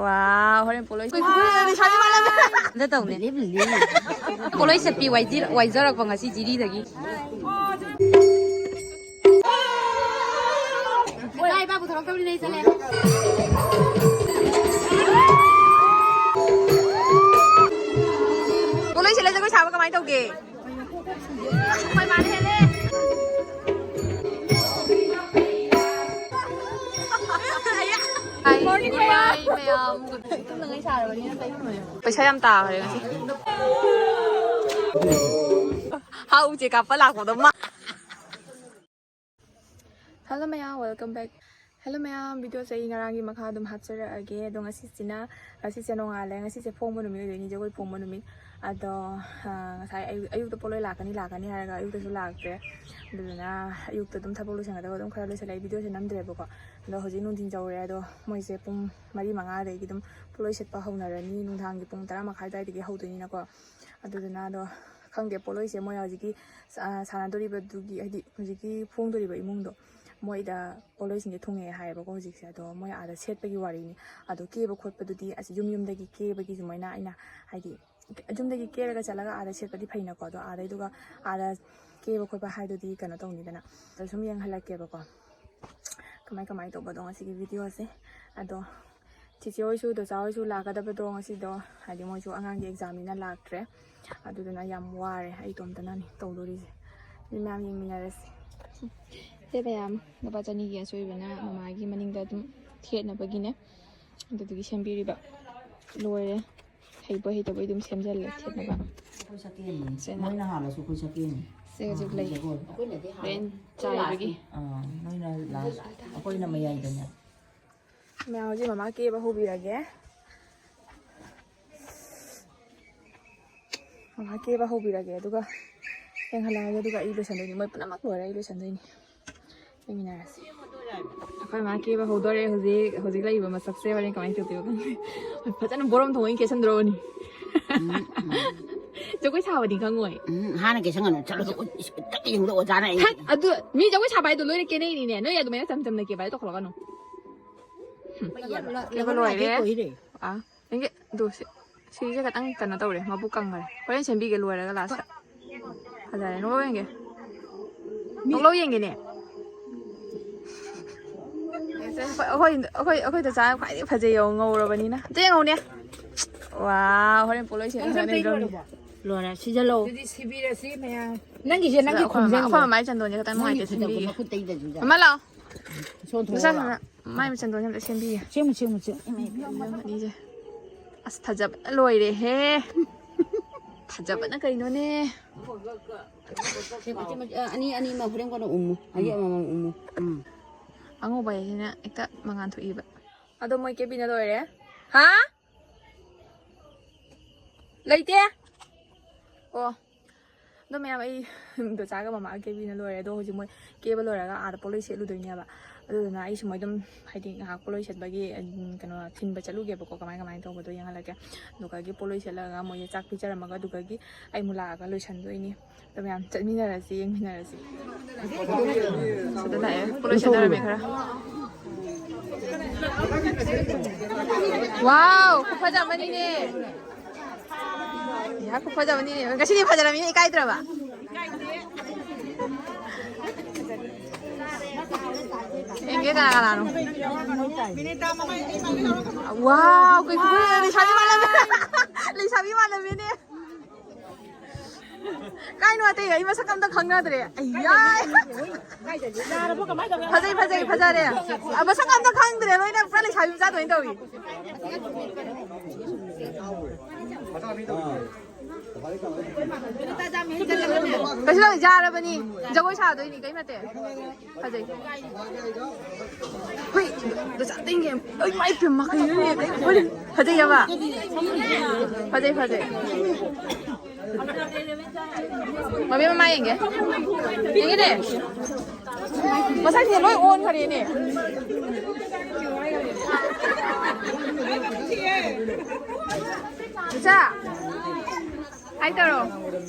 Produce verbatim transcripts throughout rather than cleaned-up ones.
ꯋꯥ, ꯍꯣꯔꯦꯟ ꯄꯣꯂꯣꯏ꯫ ꯑꯝꯇ ꯇꯧꯅꯦ꯫ ꯄꯣꯂꯣꯏ ꯁꯦꯠꯄꯤ ꯋꯥꯏꯖꯤ-, ꯋꯥꯏꯖꯔꯛꯄ ꯉꯁꯤ ꯖꯤꯔꯤꯗꯒꯤ꯫ ꯏꯃꯥ ꯏꯄꯥꯕꯨ ꯊꯕꯛ ꯇꯧꯔꯤꯅꯦ, ꯑꯩ ꯆꯠꯂꯦ꯫ ꯄꯣꯂꯣꯏ ꯁꯦꯠꯂ ꯖꯒꯣꯏ ꯁꯥꯕ ꯀꯃꯥꯏꯅ ꯇꯧꯒꯦ? ꯑꯩꯈꯣꯏ ꯃꯥꯅ ꯍꯦꯜꯂꯦ꯫ Hi, ꯃꯌꯥꯝ꯫ ꯄꯩꯁꯥ ꯌꯥꯝ ꯇꯥꯈ꯭ꯔꯦ ꯉꯁꯤ꯫ ꯍꯥꯎ, ꯎꯆꯦꯛ ꯀꯥꯞꯄ ꯂꯥꯛꯄꯗꯣ ꯃꯥ꯫ Hello ꯃꯌꯥꯝ, welcome back. Hello ꯃꯌꯥꯝ, videoꯁꯦ ꯑꯩ ꯉꯔꯥꯡꯒꯤ ꯃꯈꯥ ꯑꯗꯨꯝ ꯍꯥꯞꯆꯔꯛꯑꯒꯦ꯫ ꯑꯗꯣ ꯉꯁꯤꯁꯤꯅ, ꯉꯁꯤꯁꯦ ꯅꯣꯡꯉꯥꯜꯂꯦ, ꯉꯁꯤꯁꯦ ꯐꯣꯡꯕ ꯅꯨꯃꯤꯠ ꯑꯣꯏꯗꯣꯏꯅꯤ, ꯖꯒꯣꯏ ꯐꯣꯡꯕ ꯅꯨꯃꯤꯠ꯫ ꯑꯗꯣ, ꯑ, ꯉꯁꯥꯏ ꯑꯌꯨꯛ, ꯑꯌꯨꯛꯇ ꯄꯣꯠꯂꯣꯏ ꯂꯥꯛꯀꯅꯤ, ꯂꯥꯛꯀꯅꯤ ꯍꯥꯏꯔꯒ ꯑꯌꯨꯛꯇꯁꯨ ꯂꯥꯛꯇ꯭ꯔꯦ꯫ ꯑꯗꯨꯗꯨꯅ ꯑꯌꯨꯛꯇ ꯑꯗꯨꯝ ꯊꯕꯛ ꯂꯣꯏꯁꯤꯟꯒꯗꯕ ꯑꯗꯨꯝ ꯈꯔ ꯂꯣꯏꯁꯤꯜꯂꯦ, ꯑꯩ videoꯁꯦ ꯅꯝꯗ꯭ꯔꯦꯕꯀꯣ꯫ ꯑꯗꯣ ꯍꯧꯖꯤꯛ ꯅꯨꯡꯊꯤꯟ ꯌꯧꯔꯦ꯫ ꯑꯗꯣ ꯃꯣꯏꯁꯦ ꯄꯨꯡ ꯃꯔꯤ ꯃꯉꯥꯗꯒꯤ ꯑꯗꯨꯝ ꯄꯣꯠꯂꯣꯏ ꯁꯦꯠꯄ ꯍꯧꯅꯔꯅꯤ, ꯅꯨꯡꯗꯥꯡꯒꯤ ꯄꯨꯡ ꯇꯔꯥ ꯃꯈꯥꯏ ꯑꯗꯨꯋꯥꯏꯗꯒꯤ ꯍꯧꯗꯣꯏꯅꯤꯅꯀꯣ꯫ ꯑꯗꯨꯗꯨꯅ ꯑꯗꯣ ꯈꯪꯗꯦ, ꯄꯣꯠꯂꯣꯏꯁꯦ ꯃꯣꯏ ꯍꯧꯖꯤꯛꯀꯤ, ꯑ, ꯁꯥꯟꯅꯗꯣꯔꯤꯕꯗꯨꯒꯤ, ꯍꯥꯏꯗꯤ ꯍꯧꯖꯤꯛꯀꯤ ꯐꯣꯡꯗꯣꯔꯤꯕ ꯏꯃꯨꯡꯗꯣ, ꯃꯣꯏꯗ ꯄꯣꯠꯂꯣꯏꯁꯤꯡꯁꯦ ꯊꯨꯡꯉꯛꯑꯦ ꯍꯥꯏꯌꯦꯕꯀꯣ ꯍꯧꯖꯤꯛꯁꯦ꯫ ꯑꯗꯣ ꯃꯣꯏ ꯑꯥꯗ ꯁꯦꯠꯄꯒꯤ ꯋꯥꯔꯤꯅꯤ꯫ ꯑꯗꯣ ꯀꯦꯕ ꯈꯣꯠꯄꯗꯨꯗꯤ ꯑꯁ ꯌꯨꯝ ꯌꯨꯝꯗꯒꯤ ꯀꯦꯕꯒꯤ ꯁꯨꯃꯥꯏꯅ ꯑꯩꯅ, ꯍꯥꯏꯗꯤ ꯌꯨꯝꯗꯒꯤ ꯀꯦꯔꯒ ꯆꯠꯂꯒ ꯑꯥꯗ ꯁꯦꯠꯄꯗꯤ ꯐꯩꯅꯀꯣ꯫ ꯑꯗꯣ ꯑꯥꯗꯩꯗꯨꯒ ꯑꯥꯗ ꯀꯦꯕ ꯈꯣꯠꯄ ꯍꯥꯏꯗꯨꯗꯤ ꯀꯩꯅꯣ ꯇꯧꯅꯤꯗꯅ꯫ ꯑꯗꯣ ꯁꯨꯝ ꯌꯦꯡꯍꯜꯂꯛꯀꯦꯕꯀꯣ ꯀꯃꯥꯏ ꯀꯃꯥꯏꯅ ꯇꯧꯕꯗꯣ ꯉꯁꯤꯒꯤ videoꯁꯦ꯫ ꯑꯗꯣ ꯆꯤꯆꯦ ꯍꯣꯏꯁꯨ, ꯗꯣꯆꯥ ꯍꯣꯏꯁꯨ ꯂꯥꯛꯀꯗꯕꯗꯣ ꯉꯁꯤꯗꯣ, ꯍꯥꯏꯗꯤ ꯃꯣꯏꯁꯨ ꯑꯉꯥꯡꯒꯤ examꯅꯤꯅ ꯂꯥꯛꯇ꯭ꯔꯦ꯫ ꯑꯗꯨꯗꯨꯅ ꯌꯥꯝ ꯋꯥꯔꯦ, ꯑꯩ ꯏꯇꯣꯝꯇꯅꯅꯤ ꯇꯧꯗꯣꯔꯤꯁꯦ꯫ ꯑꯗꯨ ꯃꯌꯥꯝ ꯌꯦꯡꯃꯤꯟꯅꯔꯁꯤ꯫ ꯁꯦ ꯃꯌꯥꯝ, ꯂꯨꯄꯥ ꯆꯅꯤꯒꯤ ꯑꯆꯣꯏꯕꯅ ꯃꯃꯥꯒꯤ ꯃꯅꯤꯡꯗ ꯑꯗꯨꯝ ꯊꯦꯠꯅꯕꯒꯤꯅꯦ꯫ ꯑꯗꯨꯗꯨꯒꯤ ꯁꯦꯝꯕꯤꯔꯤꯕ꯫ ꯂꯣꯏꯔꯦ꯫ ꯍꯩꯕꯣꯏ ꯍꯩꯇꯕꯣꯏ ꯑꯗꯨꯝ ꯁꯦꯝꯖꯜꯂꯦ ꯊꯦꯠꯅꯕ꯫ ꯑꯩꯈꯣꯏ ꯁꯛꯀꯦꯅꯤ꯫ ꯁꯤꯅ ꯃꯣꯏꯅ ꯍꯥꯜꯂꯁꯨ ꯑꯩꯈꯣꯏ ꯁꯛꯀꯦꯅꯤ꯫ ꯁꯤ ꯍꯧꯖꯤꯛ ꯑꯥ, ꯂꯩ꯫ ꯖꯒꯣꯏ꯫ ꯍꯣꯔꯦꯟ ꯆꯥꯏꯕꯒꯤ꯫ ꯑꯥ, ꯅꯣꯏꯅ last, ꯑꯩꯈꯣꯏꯅ ꯃꯌꯥꯏꯗꯅꯦ꯫ ꯃꯌꯥꯝ ꯍꯧꯖꯤꯛ ꯃꯃꯥ ꯀꯦꯕ ꯍꯧꯕꯤꯔꯒꯦ꯫ ꯃꯃꯥ ꯀꯦꯕ ꯍꯧꯕꯤꯔꯒꯦ, ꯑꯗꯨꯒ ꯌꯦꯡꯍꯜꯂꯛꯑꯒꯦ, ꯑꯗꯨꯒ ꯑꯩ ꯂꯣꯏꯁꯟꯗꯣꯏꯅꯤ꯫ ꯃꯣꯏ ꯄꯨꯝꯅꯃꯛ ꯂꯣꯏꯔꯦ, ꯑꯩ ꯂꯣꯏꯁꯟꯗꯣꯏꯅꯤ꯫ ꯌꯦꯡꯃꯤꯟꯅꯔꯁꯤ꯫ ꯑꯩꯈꯣꯏ ꯃꯥ ꯀꯦꯕ ꯍꯧꯗꯣꯔꯦ ꯍꯧꯖꯤꯛ꯫ ꯍꯧꯖꯤꯛ ꯂꯩꯔꯤꯕ ꯃꯁꯛꯁꯦ ꯍꯣꯔꯦꯟ ꯀꯃꯥꯏꯅ ꯇꯧꯗꯣꯏꯕ ꯈꯪꯗꯦ꯫ ꯐꯖꯅ ꯕꯣꯔꯣꯝ ꯊꯣꯡ ꯑꯣꯏꯅ ꯀꯦꯁꯟꯗ꯭ꯔꯣꯕꯅꯤ꯫ ꯎꯝ, ꯎꯝ꯫ ꯖꯒꯣꯏ ꯁꯥꯕꯗꯤ ꯈꯪꯉꯣꯏ꯫ ꯎꯝ, ꯍꯥꯟꯅ ꯀꯦꯁꯟꯒꯅꯨ꯫ ꯆꯠꯂꯣ, ꯖꯒꯣꯏ, ꯏꯁ, ꯇꯞꯅ ꯌꯦꯡꯉꯨꯗ ꯑꯣꯖꯥꯅ ꯑꯩ꯫ ꯊꯠ! ꯑꯗꯨ ꯃꯤ ꯖꯒꯣꯏ ꯁꯥꯕ ꯍꯥꯏꯗꯣ ꯂꯣꯏꯅ ꯀꯦꯅꯩꯅꯤꯅꯦ꯫ ꯅꯣꯏ ꯑꯗꯨꯃꯥꯏꯅ ꯆꯝ ꯆꯝꯅ ꯀꯦꯕ ꯍꯥꯏꯗꯣ ꯇꯧꯈꯠꯂꯛꯀꯅꯨ꯫ ꯀꯦꯕ ꯂꯣꯏꯔꯦ꯫ ꯑꯥ, ꯌꯦꯡꯒꯦ꯫ ꯑꯗꯨ ꯁꯤ, ꯁꯤꯁꯦ ꯈꯤꯇꯪ ꯀꯩꯅꯣ ꯇꯧꯔꯦ, ꯃꯕꯨꯛ ꯀꯪꯈ꯭ꯔꯦ꯫ ꯍꯣꯔꯦꯟ ꯁꯦꯝꯕꯤꯒꯦ ꯂꯣꯏꯔꯒ ꯂꯥꯁꯇ꯫ ꯐꯖꯔꯦ, ꯅꯣꯛꯂꯛꯑꯣ ꯌꯦꯡꯒꯦ꯫ ꯅꯣꯛꯂꯛꯑꯣ ꯌꯦꯡꯒꯦꯅꯦ꯫ ꯑꯩꯈꯣꯏ, ꯑꯩꯈꯣꯏ, ꯑꯩꯈꯣꯏ ꯗꯣꯆꯥ ꯈ꯭ꯋꯥꯏꯗꯒꯤ ꯐꯖꯩꯌꯦ, ꯉꯧꯔꯕꯅꯤꯅ꯫ ꯑꯝꯇ ꯌꯦꯡꯉꯧꯅꯦ꯫ ꯋꯥ, ꯍꯣꯔꯦꯟ ꯄꯣꯠꯂꯣꯏ ꯁꯦꯠꯅ ꯅꯪ ꯁꯝꯇꯩ ꯂꯣꯏꯔꯕꯣ? ꯂꯣꯏꯔꯦ, ꯁꯤꯖꯜꯂꯣ꯫ ꯑꯗꯨꯗꯤ ꯁꯤꯕꯤꯔꯁꯤ ꯃꯌꯥꯝ꯫ ꯅꯪꯒꯤꯁꯦ ꯅꯪꯒꯤ ꯑꯩꯈꯣꯏ ꯃꯃꯥ, ꯈꯣꯡꯖꯪ ꯑꯩꯈꯣꯏ ꯂꯣꯏꯔꯦ꯫ ꯃꯃꯥꯏ ꯆꯟꯗꯣꯟꯁꯦ ꯈꯤꯇꯪ ꯅꯪꯒꯤ ꯅꯨꯡꯉꯥꯏꯇꯦ, ꯈꯨꯠꯇ ꯁꯦꯝꯕꯤꯒꯦ꯫ ꯃꯈꯨꯠ ꯇꯩꯗꯁꯤꯗ꯫ ꯃꯃꯥ ꯂꯥꯛꯑꯣ꯫ ꯁꯣꯟ ꯗꯣꯆꯥ, ꯊꯣꯛꯑꯣ ꯂꯥꯛꯑꯣ꯫ ꯃꯥꯏ ꯃꯆꯟꯗꯣꯟꯁꯦ ꯑꯝꯇ ꯁꯦꯝꯕꯤꯒꯦ꯫ ꯁꯦꯝꯃꯨ, ꯁꯦꯝꯃꯨ, ꯁꯦꯝꯃꯨ꯫ ꯏꯃꯥ ꯏꯕꯦꯝꯃ, ꯑꯅꯤꯁꯦ꯫ ꯑꯁ, ꯐꯖꯕꯅ ꯂꯣꯏꯔꯦꯍꯦ꯫ ꯐꯖꯕꯅ ꯀꯩꯅꯣꯅꯦ꯫ ꯁꯦꯝꯃꯨ, ꯁꯦꯝꯃꯨ꯫ ꯑ, ꯑꯅꯤ, ꯑꯅꯤ ꯑꯃ ꯍꯣꯔꯦꯟ ꯀꯣꯟꯅ ꯎꯝꯃꯨ꯫ ꯑꯅꯤ ꯑꯃꯃꯝ ꯎꯝꯃꯨ꯫ ꯎꯝ꯫ ꯑꯉꯧꯕ ꯍꯥꯏꯁꯤꯅ ꯍꯦꯛꯇ ꯃꯉꯥꯟ ꯊꯣꯛꯏꯕ꯫ ꯑꯗꯣ ꯃꯣꯏ ꯀꯦꯕꯤꯅ ꯂꯣꯏꯔꯦ꯫ ꯍꯥ? ꯂꯩꯇꯦ꯫ ꯑꯣ꯫ ꯑꯗꯣ ꯃꯌꯥꯝ, ꯑꯩ ꯗꯣꯆꯥꯒ ꯃꯃꯥꯒ ꯀꯦꯕꯤꯅ ꯂꯣꯏꯔꯦ꯫ ꯑꯗꯣ ꯍꯧꯖꯤꯛ ꯃꯣꯏ ꯀꯦꯕ ꯂꯣꯏꯔꯒ ꯑꯥꯗ ꯄꯣꯠꯂꯣꯏ ꯁꯦꯠꯂꯨꯗꯣꯏꯅꯦꯕ꯫ ꯑꯗꯨꯗꯨꯅ ꯑꯩꯁꯨ ꯃꯣꯏ ꯑꯗꯨꯝ, ꯍꯥꯏꯗꯤ, ꯉꯥꯏꯍꯥꯛ ꯄꯣꯠꯂꯣꯏ ꯁꯦꯠꯄꯒꯤ, ꯎꯝ, ꯀꯩꯅꯣ ꯊꯤꯟꯕ ꯆꯠꯂꯨꯒꯦꯕꯀꯣ, ꯀꯃꯥꯏ ꯀꯃꯥꯏꯅ ꯇꯧꯕꯗꯣ ꯌꯦꯡꯍꯜꯂꯛꯀꯦ꯫ ꯑꯗꯨꯒꯒꯤ ꯄꯣꯠꯂꯣꯏ ꯁꯦꯠꯂꯒ ꯃꯣꯏꯁꯦ ꯆꯥꯛ ꯄꯤꯖꯔꯝꯃꯒ, ꯑꯗꯨꯒꯒꯤ ꯑꯩ ꯑꯃꯨꯛ ꯂꯥꯛꯑꯒ ꯂꯣꯏꯁꯟꯗꯣꯏꯅꯤ꯫ ꯑꯗꯣ ꯃꯌꯥꯝ ꯆꯠꯃꯤꯟꯅꯔꯁꯤ, ꯌꯦꯡꯃꯤꯟꯅꯔꯁꯤ꯫ ꯁꯤꯗ ꯂꯥꯛꯑꯦ, ꯄꯣꯠꯂꯣꯏ ꯁꯦꯠꯅꯔꯝꯃꯦ ꯈꯔ꯫ ꯋꯥꯎ, ꯈꯨꯐꯖ ꯑꯃꯅꯤꯅꯦ꯫ ꯌꯥ, ꯈꯨꯐꯖ ꯑꯃꯅꯤꯅꯦ꯫ ꯉꯁꯤꯗꯤ ꯐꯖꯔꯝꯃꯤꯅ ꯏꯀꯥꯏꯗ꯭ꯔꯕ? ꯌꯦꯡꯒꯦ ꯀꯅꯥ ꯀꯅꯥꯅꯣ꯫ ꯋꯥꯎ, ꯀꯩ ꯈꯨꯐꯖ, ꯂꯩꯁꯥꯕꯤ ꯃꯥꯜꯂꯝꯃꯦ꯫ ꯂꯩꯁꯥꯕꯤ ꯃꯥꯜꯂꯝꯃꯦꯅꯦ꯫ ꯀꯥꯏꯅꯣ ꯑꯇꯩ ꯑꯩ ꯃꯁꯛ ꯑꯝꯇ ꯈꯪꯅꯗ꯭ꯔꯦ꯫ ꯑꯩꯌꯥ! ꯐꯖꯩ, ꯐꯖꯩ, ꯐꯖꯔꯦ꯫ ꯑ, ꯃꯁꯛ ꯑꯝꯇ ꯈꯪꯗ꯭ꯔꯦ, ꯂꯣꯏꯅ ꯄꯨꯔꯥ ꯂꯩꯁꯥꯕꯤ ꯃꯆꯥ ꯂꯣꯏꯅ ꯇꯧꯏ꯫ ꯀꯩꯁꯨ ꯇꯧꯗꯦ, ꯌꯥꯔꯕꯅꯤ꯫ ꯖꯒꯣꯏ ꯁꯥꯗꯣꯏꯅꯤ, ꯀꯩꯝ ꯅꯠꯇꯦ꯫ ꯐꯖꯩ꯫ ꯍꯨꯏ, ꯗꯣꯆꯥ ꯇꯤꯡꯒꯦ꯫ ꯑꯩ ꯃꯥꯏ ꯄꯦꯝꯃ, ꯀꯩꯅꯣꯅꯦ? ꯐꯖꯩꯌꯦꯕ? ꯐꯖꯩ, ꯐꯖꯩ꯫ ꯃꯕꯦꯝꯃ, ꯃꯥ ꯌꯦꯡꯒꯦ꯫ ꯌꯦꯡꯒꯦꯅꯦ꯫ ꯃꯁꯛꯁꯦ ꯂꯣꯏ ꯑꯣꯟꯈꯔꯦꯅꯦ꯫ ꯏꯆꯥ, ꯍꯥꯏ ꯇꯧꯔꯣ꯫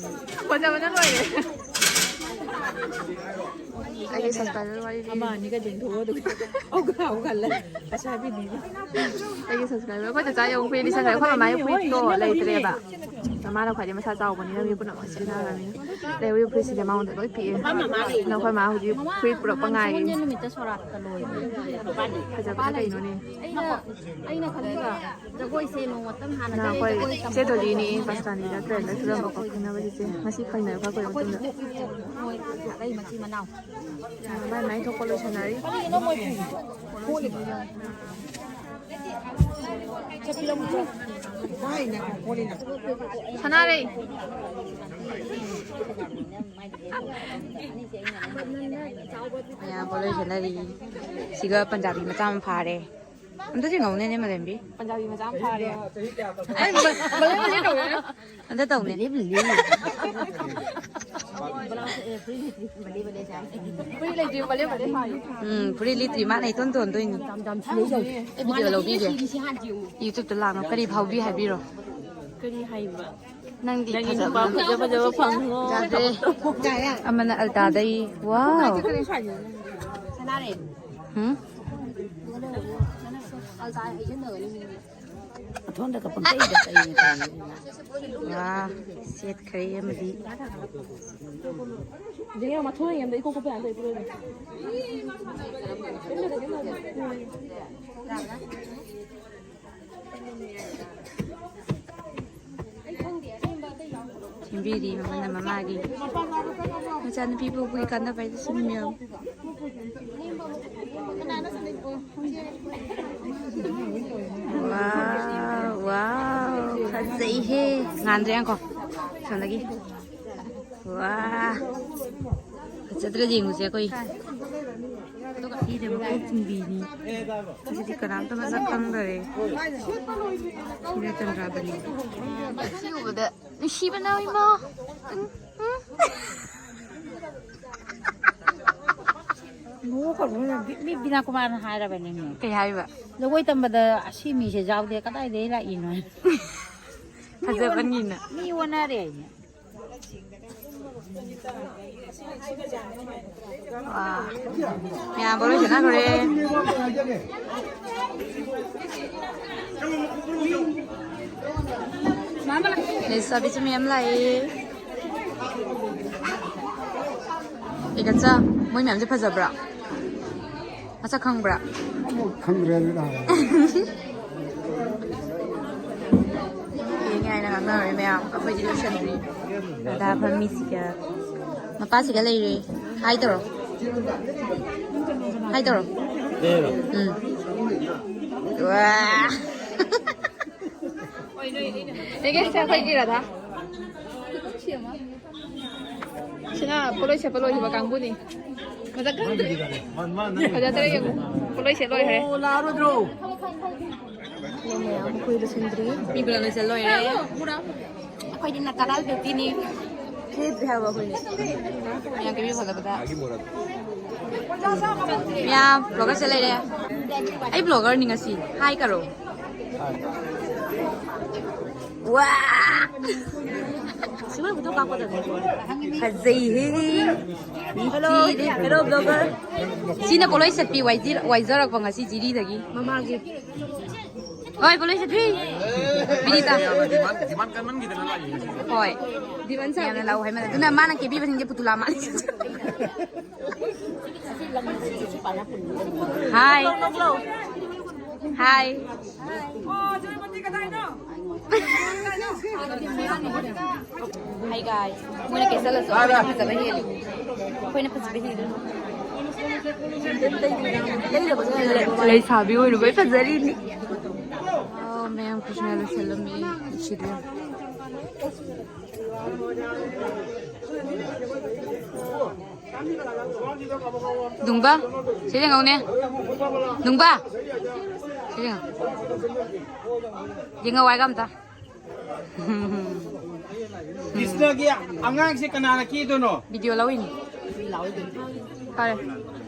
ꯐꯖꯕꯅ ꯂꯣꯏꯔꯦ꯫ ꯑꯩꯒꯤ subscriber ꯋꯥꯔꯤ ꯂꯤꯔꯤ꯫ ꯑꯃ ꯑꯅꯤꯒ ꯆꯦꯟꯊꯣꯛꯑꯣ, ꯑꯗꯨꯒ ꯍꯧꯒꯠ-, ꯍꯧꯒꯠꯂꯦ꯫ ꯄꯩꯁꯥ ꯄꯤꯅꯤꯡꯉꯤ꯫ ꯑꯩꯒꯤ subscriber, ꯑꯩꯈꯣꯏ ꯆꯆꯥ ꯌꯧ ꯐꯨꯔꯤꯠ ꯂꯤꯁꯟꯈ꯭ꯔꯦ꯫ ꯑꯩꯈꯣꯏ ꯃꯃꯥꯒꯤ ꯐꯨꯔꯤꯠꯇꯣ ꯂꯩꯇ꯭ꯔꯦꯕ꯫ ꯃꯃꯥꯅ ꯈ꯭ꯋꯥꯏꯗꯩ ꯃꯁꯥ ꯆꯥꯎꯕꯅꯤꯅ ꯃꯤ ꯄꯨꯝꯅꯃꯛ ꯁꯤꯖꯤꯟꯅꯈ꯭ꯔꯕꯅꯤꯅ꯫ ꯂꯩꯍꯧꯔꯤꯕ ꯐꯨꯔꯤꯠꯁꯤꯡꯁꯦ ꯃꯉꯣꯟꯗ ꯂꯣꯏ ꯄꯤꯛꯑꯦ꯫ ꯑꯗꯨꯅ ꯑꯩꯈꯣꯏ ꯃꯥ ꯍꯧꯖꯤꯛ ꯐꯨꯔꯤꯠ ꯄꯨꯔꯛꯄ ꯉꯥꯏꯔꯤ꯫ ꯅꯨꯃꯤꯠꯇ ꯁꯣꯔꯥꯠꯀ ꯂꯣꯏꯕꯅꯦ꯫ ꯐꯖꯕꯗ ꯀꯩꯅꯣꯅꯦ꯫ ꯑꯩꯅ, ꯑꯩꯅ ꯈꯜꯂꯤꯕ ꯖꯒꯣꯏꯁꯦ ꯅꯣꯡꯃꯇꯪ ꯍꯥꯟꯅ ꯅ ꯑꯩꯈꯣꯏ ꯖꯒꯣꯏ ꯇꯝꯕ ꯆꯦ ꯗꯣꯂꯤꯅꯤ ꯆꯠꯄ ꯄꯥꯁꯇꯥꯅꯤꯗ ꯇ꯭ꯔꯦꯟꯗ ꯆꯠꯂꯝꯕꯀꯣ ꯈꯪꯅꯕ ꯆꯤꯆꯦ꯫ ꯉꯁꯤ ꯈꯪꯅꯔꯦ ꯈꯔ ꯀꯨꯏꯔ ꯃꯇꯨꯡꯗ꯫ ꯃꯣꯏ ꯁꯥꯒꯩ ꯃꯆꯤꯟ ꯃꯅꯥꯎ꯫ ꯃꯥꯏ ꯃꯥꯏ ꯊꯣꯛꯄ ꯂꯣꯏꯁꯟꯅꯔꯤ꯫ ꯁꯅꯥꯔꯩ꯫ ꯃꯌꯥꯝ ꯄꯣꯠꯂꯣꯏ ꯁꯦꯠꯅꯔꯤ꯫ ꯁꯤꯒ ꯄꯟꯖꯥꯕꯤ ꯃꯆꯥ ꯑꯃ ꯐꯥꯔꯦ꯫ ꯑꯝꯇ ꯆꯤꯡꯍꯧꯅꯦꯅꯦ, ꯃꯂꯦꯝꯕꯤ꯫ ꯄꯟꯖꯥꯕꯤ ꯃꯆꯥ ꯑꯃ ꯐꯥꯔꯦ꯫ ꯑꯝꯇ ꯇꯧꯅꯦ꯫ ꯐꯨꯔꯤꯠ ꯂꯩꯇ꯭ꯔꯤ, ꯕꯂꯦ ꯕꯂꯦ ꯁꯥꯔꯤ꯫ ꯎꯝ, ꯐꯨꯔꯤꯠ ꯂꯤꯠꯇ꯭ꯔꯤ, ꯃꯥꯅ ꯏꯇꯣꯟ ꯇꯣꯟꯗꯣꯏꯅꯤ꯫ ꯑꯩ ꯚꯤꯗꯤꯑꯣ ꯂꯧꯕꯤꯒꯦ꯫ YouTube-ꯇ ꯂꯥꯛꯅ ꯀꯔꯤ ꯐꯥꯎꯕꯤ ꯍꯥꯏꯕꯤꯔꯣ? ꯀꯔꯤ ꯍꯥꯏꯕ? ꯅꯪꯗꯤ ꯅꯪꯒꯤ ꯐꯖꯕ ꯅꯨꯄꯥ ꯐꯖ ꯐꯖꯕ ꯐꯪꯉꯣ꯫ ꯌꯥꯗ꯭ꯔꯦ꯫ ꯑꯃꯅ ꯑꯜꯇꯥꯗꯩ꯫ ꯋꯥꯎ꯫ ꯁꯅꯥꯔꯦ꯫ ꯍꯨꯝ? ꯑꯜꯇꯥ ꯍꯩꯖꯤꯟꯅꯒꯅꯤ ꯃꯤ꯫ ꯑꯊꯣꯟꯗꯒ ꯄꯪꯇꯩꯗ ꯇꯩꯅ ꯇꯩꯅ꯫ ꯋꯥ, ꯁꯦꯠꯈ꯭ꯔꯦ ꯑꯃꯗꯤ꯫ ꯌꯦꯡꯉꯣ, ꯃꯊꯣꯟ ꯌꯦꯡꯕꯗ ꯏꯀꯣꯛ ꯀꯣꯛꯄ ꯌꯥꯗ꯭ꯔꯦ ꯏꯄꯨꯔꯣꯏꯕ꯫ ꯁꯦꯝꯕꯤꯔꯤ ꯃꯃꯜꯅ ꯃꯃꯥꯒꯤ꯫ ꯃꯆꯥꯅꯨꯄꯤ ꯄꯣꯛꯄꯒꯤ ꯀꯥꯟꯅꯕ ꯍꯥꯏꯗꯤ ꯁꯤꯅꯤ ꯃꯌꯥꯝ꯫ ꯋꯥꯎ, ꯋꯥꯎ, ꯐꯖꯩꯍꯦ꯫ ꯉꯥꯟꯗ꯭ꯔꯦ ꯉꯥꯏꯈꯣ꯫ ꯁꯣꯝꯗꯒꯤ꯫ ꯋꯥ꯫ ꯐꯖꯗ꯭ꯔꯗꯤ ꯌꯦꯡꯉꯨꯁꯦ ꯑꯩꯈꯣꯏ꯫ ꯁꯤꯗꯤ ꯃꯀꯣꯛ ꯆꯤꯡꯕꯤꯅꯤ꯫ ꯁꯤꯗꯤ ꯀꯅꯥꯝꯇ ꯃꯁꯛ ꯈꯪꯗꯔꯦ꯫ ꯁꯤꯅ ꯆꯟꯗ꯭ꯔꯥꯕꯅꯤ꯫ ꯁꯤ ꯎꯕꯗ ꯅꯨꯡꯁꯤꯕꯅ ꯏꯃꯥ꯫ ꯎꯝ, ꯎꯝ꯫ ꯅꯣꯛꯀꯅꯨ, ꯃꯤ ꯕꯤꯅꯥ ꯀꯨꯃꯥꯔꯅ ꯍꯥꯏꯔꯕꯅꯤꯅꯦ꯫ ꯀꯩ ꯍꯥꯏꯕ? ꯖꯒꯣꯏ ꯇꯝꯕꯗ ꯑꯁꯤ ꯃꯤꯁꯦ ꯌꯥꯎꯗꯦ, ꯀꯗꯥꯏꯗꯒꯤ ꯂꯥꯛꯏꯅꯣ? ꯐꯖꯕꯅꯤꯅ꯫ ꯃꯤ ꯑꯣꯟꯅꯔꯦ ꯍꯥꯏꯅꯦ꯫ ꯋꯥ, ꯃꯌꯥꯝ ꯄꯣꯠꯂꯣꯏ ꯁꯦꯠꯅꯈ꯭ꯔꯦ꯫ ꯂꯩꯁꯥꯕꯤꯁꯨ ꯃꯌꯥꯝ ꯂꯥꯛꯑꯦ꯫ ꯏꯒꯠꯆꯥ, ꯃꯣꯏ ꯃꯌꯥꯝꯁꯦ ꯐꯖꯕ꯭ꯔꯥ? ꯃꯁꯛ ꯈꯪꯕ꯭ꯔꯥ? ꯈꯪꯗ꯭ꯔꯦ ꯑꯗꯨꯗ꯫ ꯌꯦꯡꯉꯦ ꯍꯥꯏꯅ ꯉꯥꯡꯅꯔꯦ ꯃꯌꯥꯝ꯫ ꯑꯩꯈꯣꯏꯗꯤ ꯂꯣꯏꯁꯟꯗ꯭ꯔꯤ꯫ ꯗꯥꯗꯥ ꯐꯝꯃꯤꯁꯤꯒ ꯃꯄꯥꯁꯤꯒ ꯂꯩꯔꯦ꯫ ꯍꯥꯏ ꯇꯧꯔꯣ꯫ ꯍꯥꯏ ꯇꯧꯔꯣ꯫ ꯎꯝ꯫ ꯋꯥ꯫ ꯁꯦ ꯑꯩꯈꯣꯏꯒꯤ ꯔꯥꯙꯥ꯫ ꯁꯤꯅ ꯄꯣꯠꯂꯣꯏ ꯁꯦꯠꯄ ꯂꯣꯏꯈꯤꯕ ꯀꯥꯡꯕꯨꯅꯤ꯫ ꯃꯁꯛ ꯈꯪꯗ꯭ꯔꯤ꯫ ꯐꯖꯗ꯭ꯔꯦ ꯌꯦꯡꯉꯨ꯫ ꯄꯣꯠꯂꯣꯏ ꯁꯦꯠ ꯂꯣꯏꯈ꯭ꯔꯦ꯫ ꯃꯤ ꯄꯨꯂꯞ ꯂꯣꯏꯁꯤꯜ ꯂꯣꯏꯔꯦ꯫ ꯑꯩꯈꯣꯏꯗꯤ natural beautyꯅꯤ꯫ ꯀꯦꯗ꯭ꯔꯤ ꯍꯥꯏꯕ ꯑꯩꯈꯣꯏꯗꯤ꯫ ꯃꯌꯥꯝ ꯀꯦꯕꯤ ꯐꯖꯕꯗ꯫ ꯃꯌꯥꯝ vloggerꯁꯦ ꯂꯩꯔꯦ꯫ ꯑꯩ vloggerꯅꯤ ꯉꯁꯤ꯫ ꯍꯥꯏ ꯀꯔꯣ꯫ ꯋꯥ! ꯐꯖꯩꯍꯦ꯫ Hello, hello vlogger꯫ ꯁꯤꯅ ꯄꯣꯠꯂꯣꯏ ꯁꯦꯠꯄꯤ ꯋꯥꯏꯖꯔꯛꯄ ꯉꯁꯤ ꯖꯤꯔꯤꯗꯒꯤ꯫ ꯃꯃꯥꯒꯤ꯫ ꯍꯣꯏ, ꯄꯣꯠꯂꯣꯏ ꯁꯦꯠꯄꯤ꯫ ꯕꯤꯅꯤꯇꯥ꯫ ꯍꯣꯏ꯫ Demand ꯌꯥꯝꯅ ꯂꯥꯛꯑꯣ ꯍꯥꯏꯃꯟꯗ꯫ ꯑꯗꯨꯅ ꯃꯥꯅ ꯀꯦꯕꯤꯕꯁꯤꯡꯁꯦ ꯄꯨꯇꯨꯂꯥ ꯃꯥꯜꯂꯦ꯫ ꯍꯥꯏ꯫ ꯍꯥꯏ꯫ Hi guys꯫ ꯃꯣꯏꯅ ꯀꯦꯁꯜꯂꯁꯨ ꯑꯩꯈꯣꯏꯅ ꯐꯖꯕ ꯍꯦꯜꯂꯤ꯫ ꯑꯩꯈꯣꯏꯅ ꯐꯖꯕ ꯍꯦꯜꯂꯤ꯫ ꯂꯩꯁꯥꯕꯤ ꯑꯣꯏꯔꯨꯕꯩ ꯐꯖꯔꯤꯅꯤ꯫ ꯑꯣ, ꯃꯌꯥꯝ ꯈꯨꯁꯤꯅ ꯂꯣꯏꯁꯜꯂꯝꯃꯤ꯫ ꯅꯨꯡꯁꯤꯗ꯭ꯔꯣ? ꯅꯨꯡꯕ, ꯁꯤ ꯌꯦꯡꯉꯧꯅꯦ꯫ ꯅꯨꯡꯕ, ꯁꯤ ꯌꯦꯡꯉꯣ꯫ ꯌꯦꯡꯉꯧ ꯍꯥꯏꯒ ꯑꯝꯇ꯫ ꯀ꯭ꯔꯤꯁꯅꯒꯤ ꯑꯉꯥꯡꯁꯦ ꯀꯅꯥꯅ ꯀꯦꯗꯣꯏꯅꯣ? Video ꯂꯧꯔꯤꯅꯤ꯫ ꯐꯔꯦ,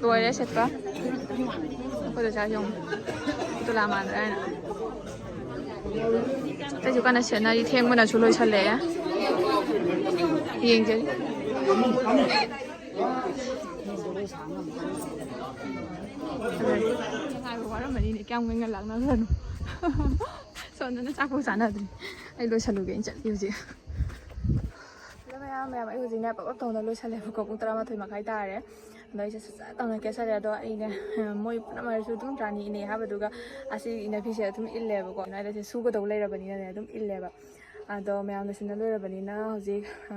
ꯂꯣꯏꯔꯦ ꯁꯦꯠꯄ꯫ ꯑꯩꯈꯣꯏꯗ ꯆꯥꯁꯤ ꯌꯦꯡꯉꯨ꯫ ꯇꯨꯂꯥ ꯃꯥꯟꯗ꯭ꯔꯥ ꯍꯥꯏꯅ꯫ ꯑꯇꯩꯁꯨ ꯀꯟꯅ ꯁꯦꯠꯅꯔꯤ, ꯊꯦꯡꯕꯅꯁꯨ ꯂꯣꯏꯁꯜꯂꯛꯑꯦ꯫ ꯌꯦꯡꯖꯔꯤ꯫ ꯉꯥꯏꯕ ꯋꯥꯔꯝꯃꯅꯤꯅꯦ, ꯀꯌꯥꯝ ꯉꯟꯅ ꯂꯥꯛꯅꯈ꯭ꯔꯅꯣ꯫ ꯁꯣꯝꯗꯅ ꯆꯥꯛꯐꯥꯎ ꯆꯥꯅꯗ꯭ꯔꯤ꯫ ꯑꯩ ꯂꯣꯏꯁꯜꯂꯨꯒꯦꯅ ꯆꯠꯂꯤ ꯍꯧꯖꯤꯛ꯫ ꯑꯗꯣ ꯃꯌꯥꯝ, ꯃꯌꯥꯝ, ꯑꯩ ꯍꯧꯖꯤꯛꯅꯦ ꯄꯞ ꯄꯞ ꯇꯧꯅ ꯂꯣꯏꯁꯜꯂꯦꯕꯀꯣ꯫ ꯄꯨꯡ ꯇꯔꯥꯃꯥꯊꯣꯏ ꯃꯈꯥꯏ ꯇꯥꯔꯦ꯫ ꯑꯗꯣ ꯑꯩꯁꯦ ꯁꯠ ꯁꯠ ꯇꯧꯅ ꯀꯦꯁꯜꯂꯦ꯫ ꯑꯗꯣ ꯑꯩꯅꯦ, ꯃꯣꯏ ꯄꯨꯝꯅꯃꯛꯅꯁꯨ ꯑꯗꯨꯝ ꯔꯥꯅꯤ ꯏꯅꯩ ꯍꯥꯏꯕꯗꯨꯒ ꯑꯁꯤ ꯏꯅꯐꯤꯁꯦ ꯑꯗꯨꯝ ꯏꯜꯂꯦꯕꯀꯣ꯫ ꯑꯩꯅ ꯁꯤ ꯁꯨꯒꯗꯧ ꯂꯩꯔꯕꯅꯤꯅꯅꯦ ꯑꯗꯨꯝ ꯏꯜꯂꯦꯕ꯫ ꯑꯗꯣ ꯃꯌꯥꯝ ꯂꯣꯏꯁꯤꯟꯅ ꯂꯣꯏꯔꯕꯅꯤꯅ ꯍꯧꯖꯤꯛ, ꯑ,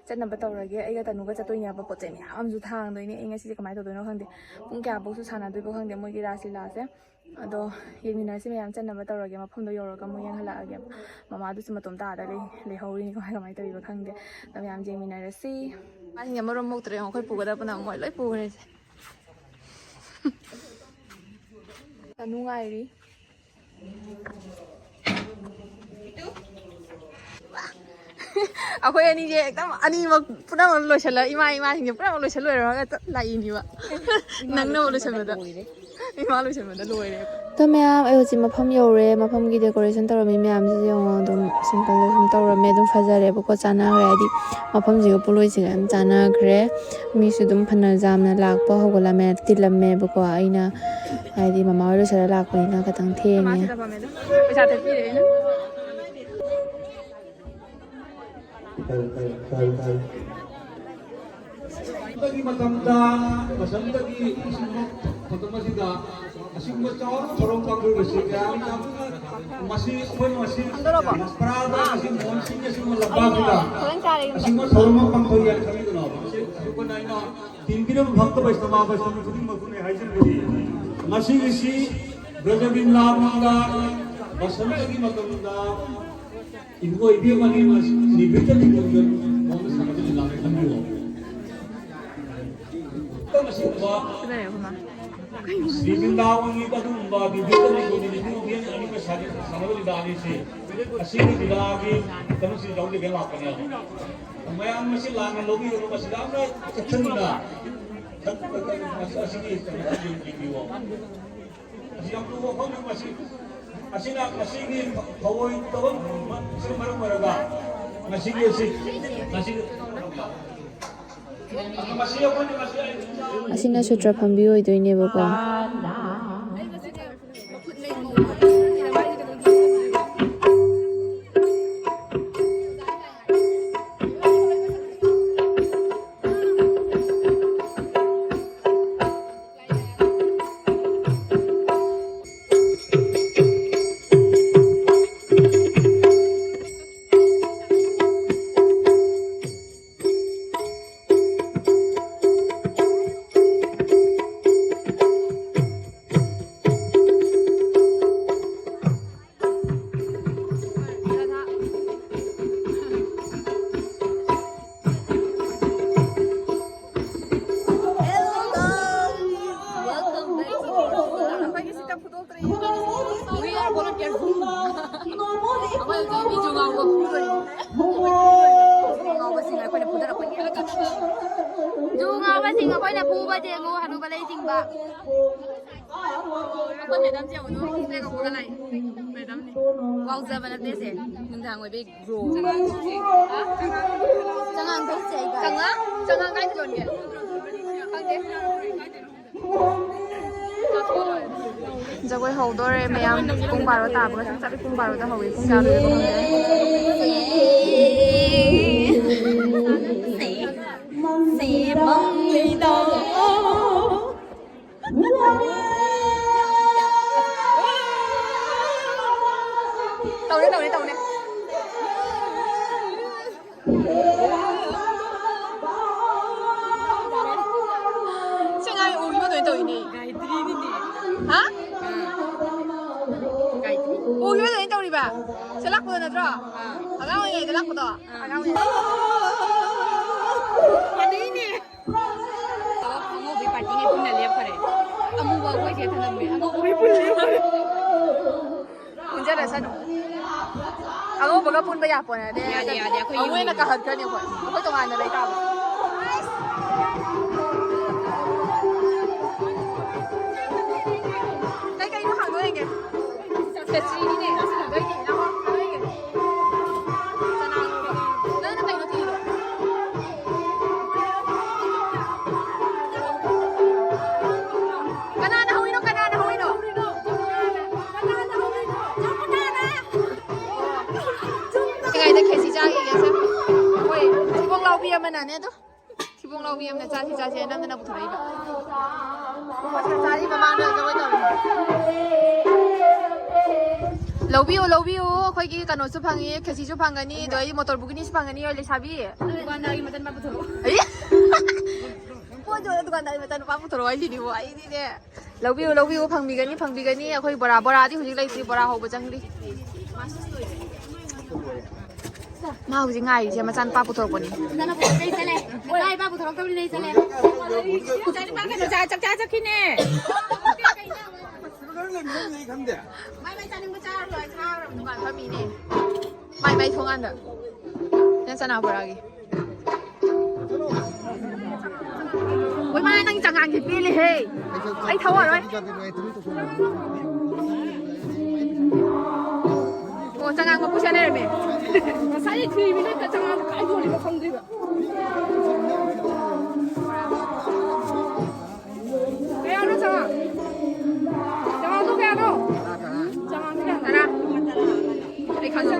ꯆꯠꯅꯕ ꯇꯧꯔꯒꯦ꯫ ꯑꯩꯒ ꯇꯅꯨꯒ ꯆꯠꯇꯣꯏꯅꯦꯕ꯫ ꯄꯣꯠ ꯆꯩ ꯃꯌꯥꯝ ꯑꯃꯁꯨ ꯊꯥꯡꯗꯣꯏꯅꯦ꯫ ꯑꯩ ꯉꯁꯤꯁꯦ ꯀꯃꯥꯏꯅ ꯇꯧꯗꯣꯏꯅꯣ ꯈꯪꯗꯦ꯫ ꯄꯨꯡ ꯀꯌꯥꯐꯧꯁꯨ ꯁꯥꯟꯅꯗꯣꯏꯕꯣ ꯈꯪꯗꯦ ꯃꯣꯏꯒꯤ ꯔꯥꯁ ꯂꯤꯂꯥꯁꯦ꯫ ꯑꯗꯣ ꯌꯦꯡꯃꯤꯟꯅꯔꯁꯤ ꯃꯌꯥꯝ꯫ ꯆꯠꯅꯕ ꯇꯧꯔꯒꯦ꯫ ꯃꯐꯝꯗꯣ ꯌꯧꯔꯒ ꯑꯃꯨꯛ ꯌꯦꯡꯍꯜꯂꯛꯑꯒꯦ꯫ ꯃꯃꯥꯗꯨꯁꯨ ꯃꯇꯣꯝꯇ ꯑꯥꯗ ꯂꯩ-, ꯂꯩꯍꯧꯔꯤꯅꯤ꯫ ꯀꯃꯥꯏ, ꯀꯃꯥꯏꯅ ꯇꯧꯔꯤꯅꯣ ꯈꯪꯗꯦ꯫ ꯑꯗꯣ ꯃꯌꯥꯝ ꯌꯦꯡꯃꯤꯟꯅꯔꯁꯤ꯫ ꯃꯥꯁꯤꯡꯁꯦ ꯃꯔꯣꯝ ꯃꯣꯛꯇ꯭ꯔꯦ ꯌꯦꯡꯉꯣ꯫ ꯑꯩꯈꯣꯏ ꯄꯨꯒꯗꯕ ꯄꯨꯝꯅꯃꯛ ꯃꯣꯏ ꯂꯣꯏ ꯄꯨꯈ꯭ꯔꯦꯁꯦ꯫ ꯅꯨꯡꯉꯥꯏꯔꯤ꯫ ꯑꯩꯈꯣꯏ ꯑꯅꯤꯁꯦ ꯍꯦꯛꯇ ꯑꯅꯤꯃꯛ ꯄꯨꯝꯅꯃꯛ ꯂꯣꯏꯁꯤꯜꯂ, ꯏꯃꯥ ꯏꯃꯥꯁꯤꯡꯁꯦ ꯄꯨꯝꯅꯃꯛ ꯂꯣꯏꯁꯤꯜ ꯂꯣꯏꯔꯒ ꯂꯥꯛꯏꯅꯤꯕ꯫ ꯅꯪꯅꯕꯨ ꯂꯣꯏꯁꯤꯟꯕꯗ꯫ ꯏꯃꯥ ꯂꯣꯏꯁꯤꯟꯕꯗ ꯂꯣꯏꯔꯦ꯫ ꯇꯣ ꯃꯌꯥꯝ, ꯑꯩ ꯍꯧꯖꯤꯛ ꯃꯐꯝ ꯌꯧꯔꯦ꯫ ꯃꯐꯝꯒꯤ decoration ꯇꯧꯔꯝꯃꯤ ꯃꯌꯥꯝꯁꯤꯁꯨ ꯌꯦꯡꯉꯣ꯫ ꯑꯗꯨꯝ simple ꯗ ꯁꯨꯝ ꯇꯧꯔꯝꯃꯦ꯫ ꯑꯗꯨꯝ ꯐꯖꯔꯦꯕꯀꯣ꯫ ꯆꯥꯟꯅꯈ꯭ꯔꯦ꯫ ꯍꯥꯏꯗꯤ ꯃꯐꯝꯁꯤꯒ ꯄꯣꯠꯂꯣꯏꯁꯤꯒ ꯌꯥꯝ ꯆꯥꯟꯅꯈ꯭ꯔꯦ꯫ ꯃꯤꯁꯨ ꯑꯗꯨꯝ ꯐꯅ ꯌꯥꯝꯅ ꯂꯥꯛꯄ ꯍꯧꯒꯠꯂꯝꯃꯦ, ꯇꯤꯜꯂꯝꯃꯦꯕꯀꯣ꯫ ꯑꯩꯅ ꯍꯥꯏꯗꯤ ꯃꯃꯥ ꯍꯣꯏ ꯂꯣꯏꯁꯤꯜꯂ ꯂꯥꯛꯄꯅꯤꯅ ꯈꯤꯇꯪ ꯊꯦꯡꯉꯦ꯫ ꯄꯩꯁꯥ ꯊꯠꯄꯤꯔꯦ ꯑꯩꯅ꯫ ꯇꯥꯏ, ꯇꯥꯏ, ꯇꯥꯏ, ꯇꯥꯏ꯫ ꯃꯇꯝꯗ ꯃꯇꯝꯗꯒꯤ ꯑꯁꯤꯒꯨꯝꯕ ꯃꯇꯝ ꯑꯁꯤꯗ ꯑꯁꯤꯒꯨꯝꯕ ꯆꯥꯎꯔꯕ ꯊꯧꯔꯝ ꯄꯥꯡꯊꯣꯛꯂꯤꯕꯁꯤ ꯀꯌꯥꯝ ꯌꯥꯝꯅ ꯃꯁꯤ ꯑꯩꯈꯣꯏꯅ ꯃꯁꯤ ꯄꯔꯥꯗ ꯑꯁꯤ ꯃꯣꯟꯁꯤꯡ ꯑꯁꯤꯒꯨꯝꯕ ꯂꯝꯄꯥꯛꯁꯤꯗ ꯑꯁꯤꯒꯨꯝꯕ ꯊꯧꯔꯝ ꯑꯃ ꯄꯥꯡꯊꯣꯛꯏ ꯍꯥꯏꯅ ꯈꯪꯕꯤꯗꯅꯣ? ꯃꯁꯤ ꯑꯩꯈꯣꯏꯅ ꯑꯩꯅ ꯇꯤꯟꯕꯤꯔꯕ ꯚꯛꯇ ꯕꯩꯁꯅꯕ ꯕꯩꯁꯅꯕ ꯈꯨꯗꯤꯡꯃꯛꯄꯨꯅꯦ ꯍꯥꯏꯖꯔꯤꯕꯗꯤ ꯃꯁꯤꯒꯤꯁꯤ ꯕ꯭ꯔꯖꯕꯤꯟ ꯂꯥꯝꯒ ꯕꯁꯟꯇꯒꯤ ꯃꯇꯝꯗ ꯏꯕꯨꯡꯉꯣ ꯏꯕꯦꯝꯃꯅꯤ ꯅꯤꯕꯤꯇ ꯅꯤꯡꯊꯧꯖꯝ ꯃꯣꯟꯗ ꯁꯥꯟꯅꯕ ꯂꯤꯂꯥꯅꯦ ꯈꯟꯕꯤꯌꯣ꯫ ꯑꯁꯤꯒꯨꯝꯕ ꯁ꯭ꯔꯤ ꯕ꯭ꯔꯤꯟꯗꯥꯕꯟꯒꯤ ꯑꯗꯨꯒꯨꯝꯕ ꯅꯤꯕꯤꯇ ꯅꯤꯡꯊꯧꯖꯝ ꯏꯕꯨꯡꯉꯣ ꯏꯕꯦꯝꯃ ꯑꯅꯤꯃꯛ ꯁꯥꯟꯅ-, ꯁꯥꯟꯅꯕ ꯂꯤꯂꯥ ꯑꯅꯤꯁꯤ ꯑꯁꯤꯒꯤ ꯂꯤꯂꯥꯒꯤ ꯀꯩꯅꯣꯁꯤ ꯌꯥꯎꯖꯒꯦ ꯂꯥꯛꯄꯅꯦꯕ꯫ ꯃꯌꯥꯝ ꯃꯁꯤ ꯂꯥꯟꯅ ꯂꯧꯕꯤꯔꯨꯅꯨ, ꯃꯁꯤ ꯌꯥꯝꯅ ꯆꯦꯛꯁꯤꯟꯅ ꯑꯁꯤꯒꯤ ꯀꯩꯅꯣꯁꯤ ꯌꯦꯡꯕꯤꯌꯨ꯫ ꯑꯁꯤ ꯌꯥꯝ ꯂꯨꯕ ꯋꯥꯐꯝꯅꯤ꯫ ꯃꯁꯤ, ꯑꯁꯤꯅ ꯉꯁꯤꯒꯤ ꯊꯧꯑꯣꯏꯗꯕ ꯃ-, ꯁꯤꯅ ꯃꯔꯝ ꯑꯣꯏꯔꯒ ꯉꯁꯤꯒꯤ ꯑꯁꯤ, ꯉꯁꯤꯒꯤ ꯑꯁꯤꯅ ꯁꯨꯇ꯭ꯔ ꯐꯝꯕꯤ ꯑꯣꯏꯗꯣꯏꯅꯦꯕꯀꯣ꯫ Hello guys, welcome back to our channel. We are volunteer. ꯑꯩꯈꯣꯏ ꯍꯧꯖꯤꯛ ꯃꯤ ꯖꯨ ꯉꯥꯎꯕ ꯐꯨꯗꯣꯔꯤ꯫ ꯖꯨ ꯉꯥꯎꯕꯁꯤꯡ ꯑꯩꯈꯣꯏꯅ ꯐꯨꯗꯔꯛꯄꯒꯤ꯫ ꯖꯨ ꯉꯥꯎꯕꯁꯤꯡ ꯑꯩꯈꯣꯏꯅ ꯐꯨꯕ ꯌꯦꯡꯉꯨ, ꯍꯅꯨꯕ ꯂꯩ ꯆꯤꯡꯕ꯫ ꯑꯩꯈꯣꯏ ꯃꯦꯗꯥꯝꯁꯦ ꯌꯦꯡꯉꯨ, ꯅꯣꯏ ꯏꯁꯄꯦꯛ ꯎꯞꯄꯒ ꯂꯥꯛꯏ꯫ ꯃꯦꯗꯥꯝꯅꯤ꯫ ꯉꯥꯎꯖꯕ ꯅꯠꯇꯦ ꯁꯦ, ꯅꯨꯡꯗꯥꯡ ꯑꯣꯏꯕꯩ꯫ ꯆꯉꯥꯡ ꯊꯛꯁꯦ ꯑꯩꯒ꯫ ꯆꯉꯥꯡ? ꯆꯉꯥꯡ ꯀꯥꯏꯗ ꯌꯣꯟꯒꯦ? ꯈꯪꯗꯦ꯫ ꯖꯒꯣꯏ ꯍꯧꯗꯣꯔꯦ ꯃꯌꯥꯝ꯫ ꯄꯨꯡ ꯕꯥꯔꯣ ꯇꯥꯕꯒ ꯆꯞ ꯆꯥꯕꯤ꯫ ꯄꯨꯡ ꯕꯥꯔꯣꯗ ꯍꯧꯋꯤ꯫ ꯄꯨꯡ ꯀꯌꯥ ꯂꯣꯏꯔꯕ ꯈꯪꯗꯦ꯫ ꯇꯧꯔꯦ, ꯇꯧꯔꯦ, ꯇꯧꯔꯦ꯫ ꯁꯤ ꯑꯉꯥꯡ ꯎꯔꯤꯕ ꯂꯣꯏ ꯇꯧꯔꯤꯅꯦ꯫ ꯒꯥꯌꯇ꯭ꯔꯤꯅꯤꯅꯦ꯫ ꯍꯥ? ꯑꯥ꯫ ꯒꯥꯌꯇ꯭ꯔꯤ꯫ ꯎꯔꯤꯕ ꯂꯣꯏ ꯇꯧꯔꯤꯕ? ꯁꯤ ꯂꯥꯛꯄꯗꯣ ꯅꯠꯇ꯭ꯔꯣ? ꯑꯥ꯫ ꯑꯉꯥꯡ ꯑꯣꯏꯔꯤꯉꯩꯗ ꯂꯥꯛꯄꯗꯣ? ꯑꯥ꯫ ꯑꯉꯥꯡ ꯑꯣꯏꯔꯤꯉꯩꯗ꯫ ꯃꯥꯟꯅꯩꯅꯦ꯫ ꯑꯉꯧꯕꯤ ꯄꯥꯔꯇꯤꯉꯩ ꯄꯨꯟꯅ ꯂꯦꯞꯈꯔꯦ꯫ ꯑꯃꯨꯕ ꯑꯩꯈꯣꯏꯁꯦ ꯊꯅꯝꯃꯦ꯫ ꯑꯉꯧꯕ ꯄꯨꯟꯅ ꯂꯦꯞꯈꯔꯦ꯫ ꯄꯨꯟꯖꯔꯁꯅꯨ꯫ ꯑꯉꯧꯕꯒ ꯄꯨꯟꯕ ꯌꯥꯄꯣꯠ ꯅꯠꯇꯦ꯫ ꯌꯥꯗꯦ, ꯌꯥꯗꯦ, ꯑꯩꯈꯣꯏ ꯑꯃꯨꯛ ꯍꯦꯟꯅ ꯌꯨꯝꯒꯤ꯫ ꯀꯥꯍꯟꯈ꯭ꯔꯅꯤ ꯑꯩꯈꯣꯏ꯫ ꯑꯩꯈꯣꯏ ꯇꯣꯉꯥꯟꯅ ꯂꯩ ꯇꯥꯕ꯫ ꯀꯩ ꯀꯩꯅꯣ ꯍꯥꯡꯗꯣꯛ ꯌꯦꯡꯒꯦ꯫ ꯈꯦꯆ꯭ꯔꯤꯅꯤꯅꯦ꯫ ꯅꯪꯅ ꯀꯩꯅꯣ ꯊꯤꯔꯤꯗꯣ? ꯅꯥꯅꯦ ꯑꯗꯣ꯫ ꯊꯤꯕꯣꯡ ꯂꯥꯎꯕꯤ ꯑꯃꯅ ꯆꯥꯁꯤ ꯆꯥꯁꯤ ꯅꯝꯗꯅ ꯄꯨꯊꯣꯔꯛꯏꯕ꯫ ꯃꯁꯥ ꯆꯥꯔꯤ ꯃꯃꯥꯡꯗ ꯖꯒꯣꯏ ꯇꯧꯔꯤ꯫ ꯂꯧꯕꯤꯌꯨ, ꯂꯧꯕꯤꯌꯨ, ꯑꯩꯈꯣꯏꯒꯤ ꯀꯩꯅꯣꯁꯨ ꯐꯪꯉꯤ, ꯈꯦꯆꯤꯁꯨ ꯐꯪꯒꯅꯤ, ꯑꯗꯣ ꯑꯩ ꯃꯣꯇꯣꯔ ꯕꯨꯒꯤꯅꯤꯁꯨ ꯐꯪꯒꯅꯤ, ꯑꯣꯏ ꯂꯩꯁꯥꯕꯤ꯫ ꯗꯨꯀꯥꯟꯗꯥꯔꯒꯤ ꯃꯇꯟ ꯄꯥꯛ ꯄꯨꯊꯣꯔꯛꯑꯣ꯫ ꯑꯩ ꯄꯣꯠ ꯌꯣꯜꯂ ꯗꯨꯀꯥꯟꯗꯥꯔꯒꯤ ꯃꯇꯟ ꯄꯥꯛ ꯄꯨꯊꯣꯔꯛꯑꯣ ꯍꯥꯏꯁꯤꯅꯤꯕꯨ ꯑꯩꯗꯤꯅꯦ꯫ ꯂꯧꯕꯤꯌꯨ, ꯂꯧꯕꯤꯌꯨ, ꯐꯪꯕꯤꯒꯅꯤ, ꯐꯪꯕꯤꯒꯅꯤ꯫ ꯑꯩꯈꯣꯏ ꯕꯣꯔꯥ, ꯕꯣꯔꯥꯗꯤ ꯍꯧꯖꯤꯛ ꯂꯩꯇ꯭ꯔꯤ, ꯕꯣꯔꯥ ꯍꯧꯕ ꯆꯪꯗ꯭ꯔꯤ꯫ ꯃꯥ ꯍꯧꯖꯤꯛ ꯉꯥꯏꯔꯤꯁꯦ ꯃꯆꯥꯅꯨꯄꯥ ꯄꯨꯊꯣꯔꯛꯄꯅꯤ꯫ ꯃꯆꯥꯅꯨꯄꯥ ꯄꯨꯊꯣꯔꯛꯇꯕꯅꯤꯅ ꯑꯩ ꯆꯠꯂꯦ꯫ ꯃꯆꯥꯅꯨꯄꯥ ꯀꯩꯅꯣ ꯆꯥ-, ꯆꯥꯛ ꯆꯥ ꯆꯠꯈꯤꯅꯦ꯫ ꯃꯥꯏ ꯃꯥꯏ ꯆꯥꯅꯤꯡꯕ ꯆꯥꯔ ꯂꯣꯏꯔꯦ, ꯆꯥꯔꯨꯔꯕꯅꯤ꯫ ꯗꯨꯀꯥꯟ ꯐꯝꯃꯤꯅꯦ꯫ ꯃꯥꯏ ꯃꯥꯏ ꯊꯣꯡꯒꯥꯟꯗ꯫ ꯅꯪ ꯆꯅꯥ ꯕꯣꯔꯥꯒꯤ꯫ ꯍꯣꯏ ꯃꯥ ꯅꯪ ꯆꯉꯥꯡꯁꯦ ꯄꯦꯜꯂꯦꯍꯦ꯫ ꯑꯩ ꯊꯋꯥꯔꯣꯏ꯫ ꯑꯣ ꯆꯉꯥꯡ ꯃꯄꯨ ꯁꯥꯟꯅꯔꯝꯃꯦ꯫ ꯉꯁꯥꯏ ꯊꯤꯔꯤꯕꯅꯤ ꯆꯉꯥꯡ ꯀꯥꯏ ꯌꯣꯜꯂꯤꯅꯣ ꯈꯪꯗ꯭ꯔꯤꯕ꯫ ꯀꯌꯥꯅꯣ ꯆꯉꯥꯡ? ꯆꯉꯥꯡꯗꯣ ꯀꯌꯥꯅꯣ? ꯆꯉꯥꯡꯗꯣ ꯀꯌꯥꯅꯣ? ꯇꯔꯥ꯫ ꯑꯩ ꯈꯪꯉꯦ꯫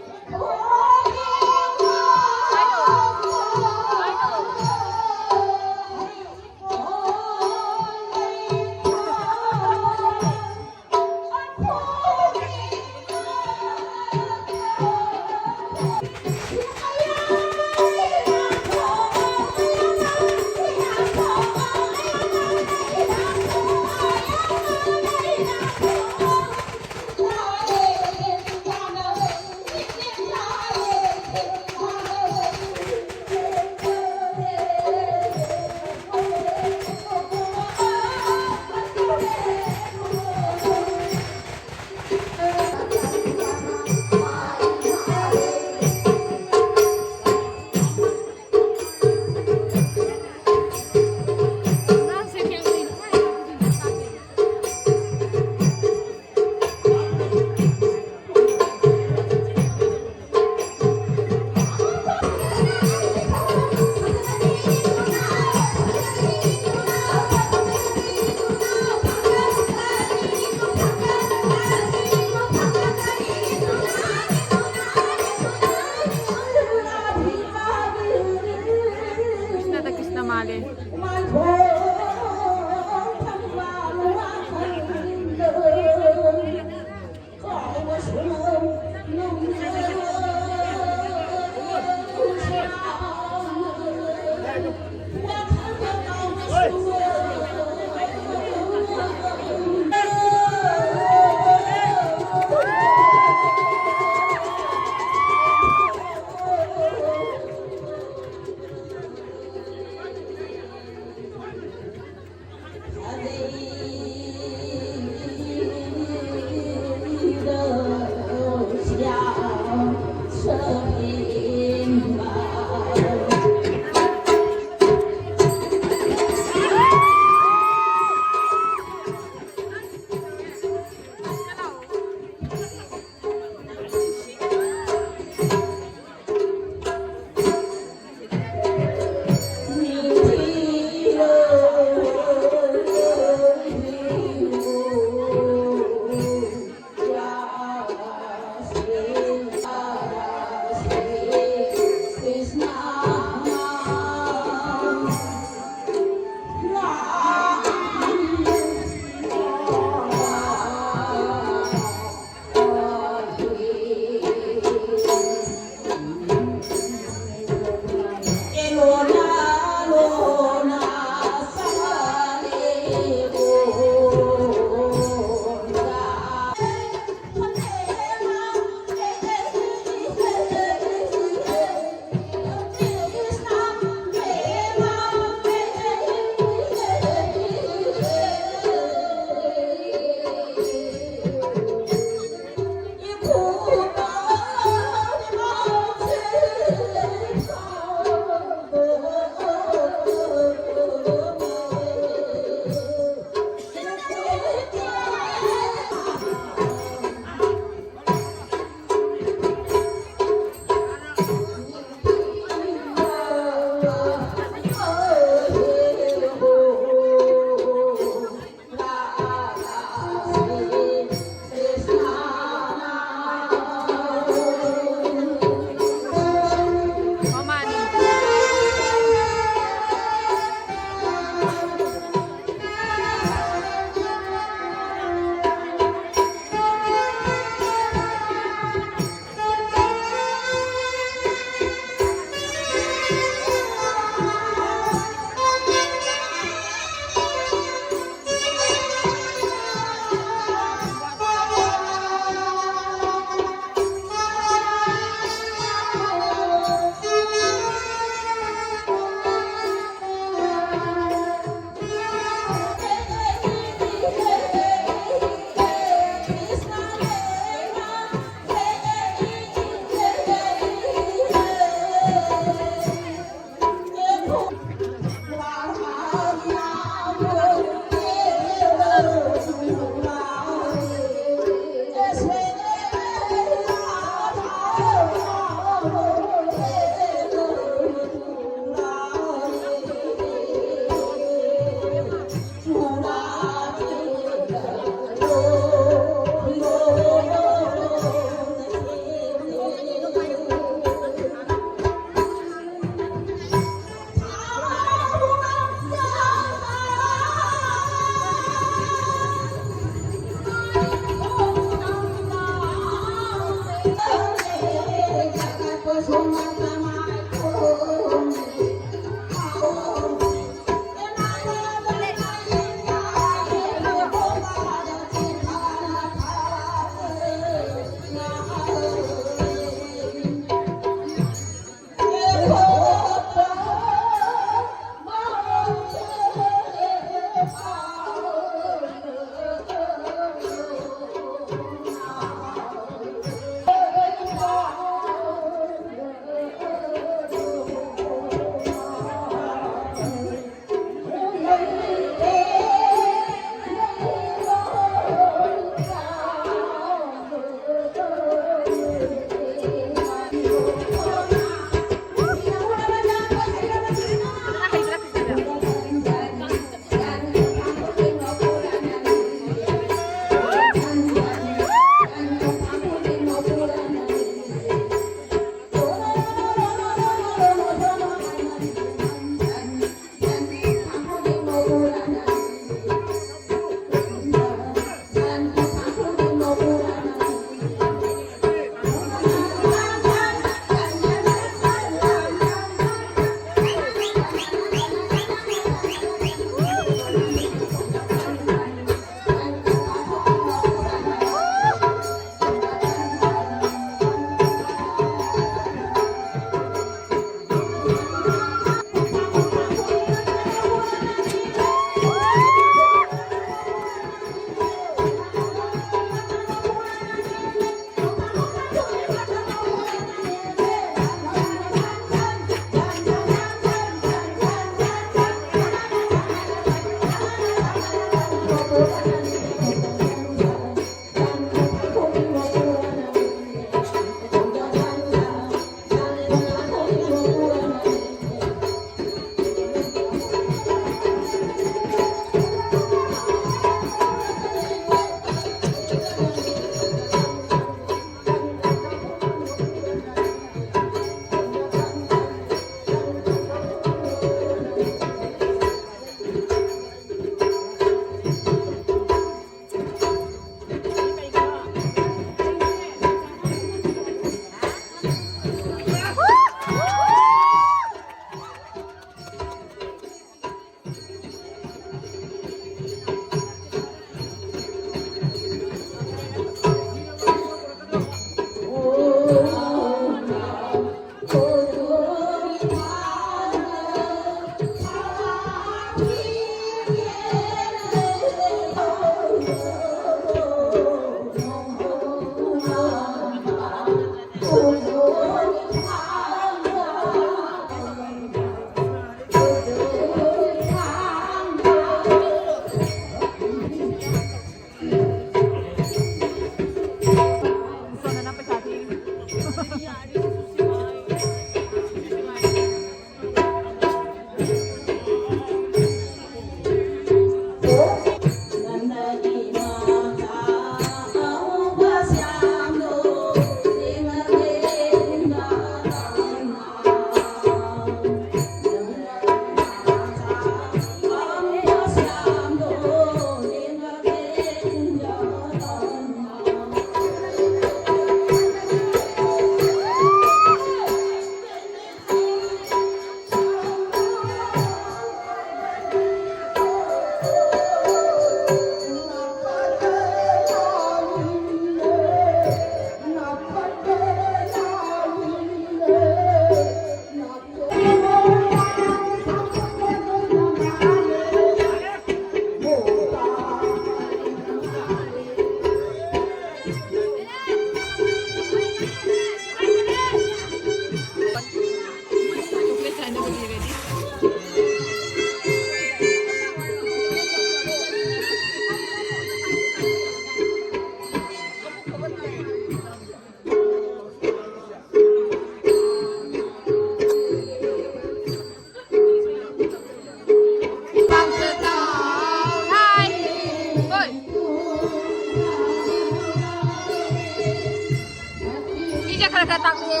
ꯇꯥꯛꯂꯛꯑꯦ꯫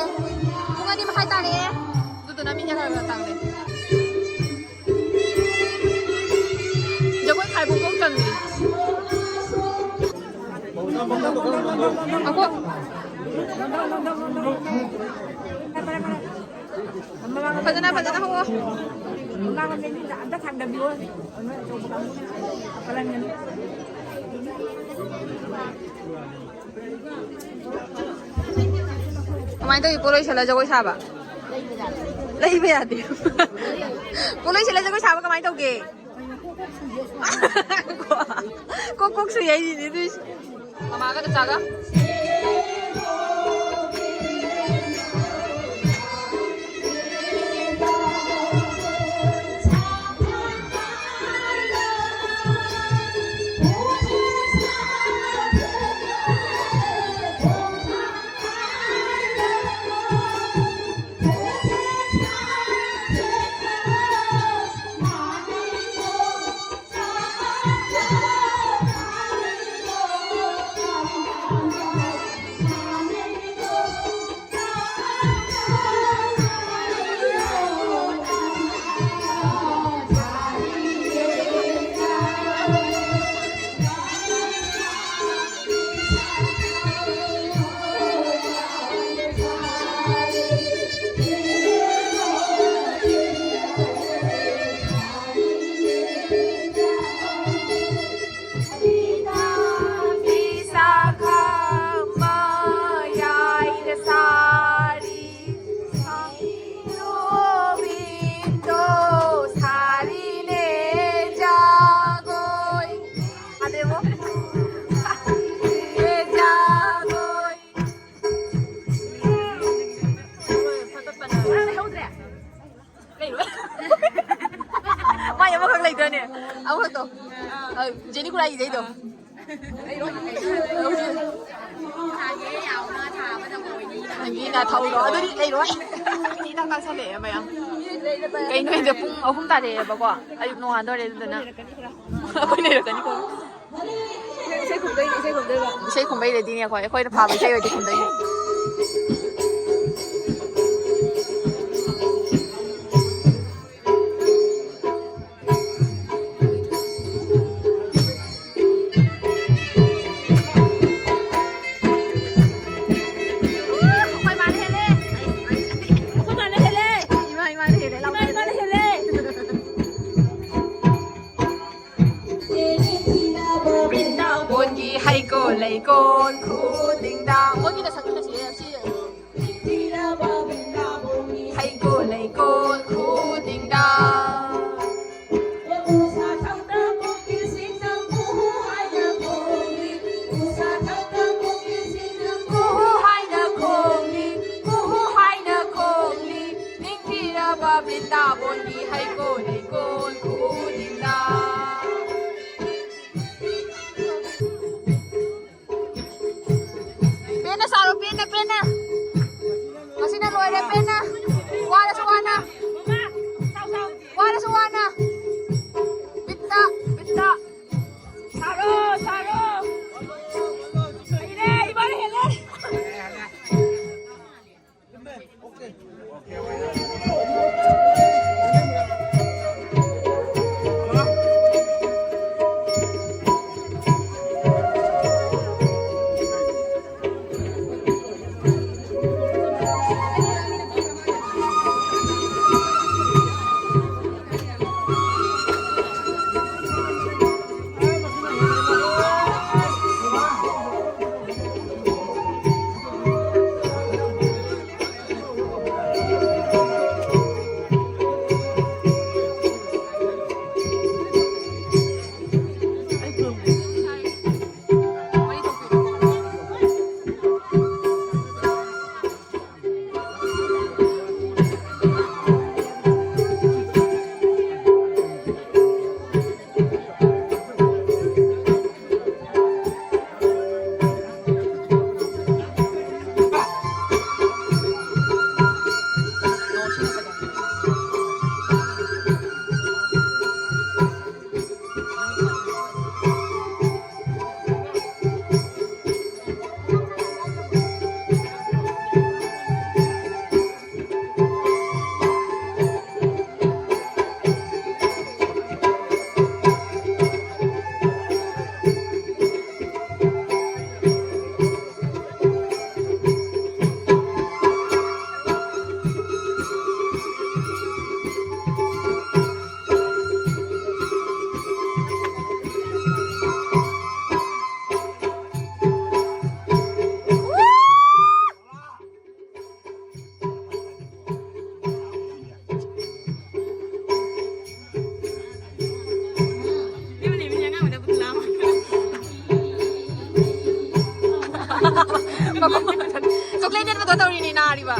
ꯄꯨꯡ ꯑꯅꯤ ꯃꯈꯥꯏ ꯇꯥꯔꯛꯑꯦ꯫ ꯑꯗꯨꯗꯨꯅ ꯃꯤꯅ ꯈꯔ ꯈꯔ ꯇꯥꯛꯂꯛꯑꯦ꯫ ꯖꯒꯣꯏ ꯈꯥꯏꯕ ꯄꯣꯛ ꯆꯪꯉꯤ꯫ ꯑꯈꯣ꯫ ꯐꯖꯅ, ꯐꯖꯅ ꯍꯧꯋꯣ꯫ ꯑꯝꯇ ꯊꯥꯡꯗꯕꯤꯌꯣ꯫ ꯀꯃꯥꯏꯅ ꯇꯧꯏ? ꯄꯣꯠꯂꯣꯏ ꯁꯦꯠꯂ ꯖꯒꯣꯏ ꯁꯥꯕ? ꯂꯩꯕ ꯌꯥꯗꯦ꯫ ꯄꯣꯠꯂꯣꯏ ꯁꯦꯠꯂ ꯖꯒꯣꯏ ꯁꯥꯕ ꯀꯃꯥꯏꯅ ꯇꯧꯒꯦ? ꯀꯣꯛ ꯀꯣꯛ ꯁꯨꯏ ꯍꯥꯏꯁꯤꯅꯦ ꯑꯗꯨꯏꯁꯦ꯫ ꯃꯃꯥꯒ ꯆꯥꯒ꯫ ꯂꯩꯔꯣꯏ꯫ ꯃꯥꯏ ꯑꯃꯈꯛ ꯂꯩꯇ꯭ꯔꯅꯦ? ꯑꯃꯈꯛꯇꯣ꯫ ꯑ, ꯖꯦꯅꯤ ꯈꯨꯔꯥꯏ ꯏꯁꯩꯗꯣ꯫ ꯅꯪꯒꯤ ꯅꯥꯊꯧꯗꯣ꯫ ꯑꯗꯨꯗꯤ ꯂꯩꯔꯣꯏ꯫ ꯏꯅꯥꯛ ꯅꯛꯁꯜꯂꯛꯑꯦ ꯃꯌꯥꯝ꯫ ꯀꯩꯅꯣ ꯍꯥꯏꯁꯦ? ꯄꯨꯡ ꯑꯍꯨꯝ ꯇꯥꯔꯛꯑꯦꯕꯀꯣ꯫ ꯑꯌꯨꯛ ꯅꯣꯡꯉꯥꯟꯗꯧꯔꯦ ꯑꯗꯨꯗꯨꯅ꯫ ꯑꯩꯈꯣꯏ ꯂꯩꯔꯛꯀꯅꯤꯀꯣ꯫ ꯏꯁꯩ ꯈꯨꯝꯗꯣꯏꯅꯦ, ꯏꯁꯩ ꯈꯨꯝꯗꯣꯏꯕ꯫ ꯏꯁꯩ ꯈꯨꯝꯕꯩ ꯔꯦꯗꯤꯅꯦ ꯑꯩꯈꯣꯏ꯫ ꯑꯩꯈꯣꯏꯅ ꯐꯥꯕ ꯏꯁꯩ ꯑꯣꯏꯗꯤ ꯈꯨꯝꯗꯣꯏꯅꯦ꯫ ꯀꯣꯟ ꯈꯨꯗꯤꯡꯗ꯫ ꯃꯣꯏꯒꯤꯗ ꯁꯛꯃꯤꯟꯅꯁꯤ, ꯁꯤ꯫ ꯍꯩꯀꯣꯜ ꯂꯩꯀꯣꯜ ꯈꯨꯗꯤꯡꯗ꯫ ꯎꯁꯥ ꯊꯛꯇ ꯀꯣꯀꯤꯜꯁꯤꯡꯅ ꯀꯨꯍꯨ ꯍꯥꯏꯅ ꯈꯣꯡꯂꯤ꯫ ꯎꯁꯥ ꯊꯛꯇ ꯀꯣꯀꯤꯜꯁꯤꯡꯅ ꯀꯨꯍꯨ ꯍꯥꯏꯅ ꯈꯣꯡꯂꯤ꯫ ꯀꯨꯍꯨ ꯍꯥꯏꯅ ꯈꯣꯡꯂꯤ꯫ ꯅꯤꯡꯊꯤꯔꯕ ꯕ꯭ꯔꯤꯟꯗꯥꯕꯣꯟꯒꯤ ꯍꯩꯀꯣꯜ ꯂꯩꯀꯣꯜ ꯈꯨꯗꯤꯡꯗ꯫ ꯄꯦꯟꯅ ꯁꯥꯔꯣ, ꯄꯦꯟꯅ, ꯆꯣꯀ꯭ꯂꯦꯠ ꯌꯦꯟꯕꯗꯣ ꯇꯧꯔꯤꯅꯤ ꯅꯥꯔꯤꯕ꯫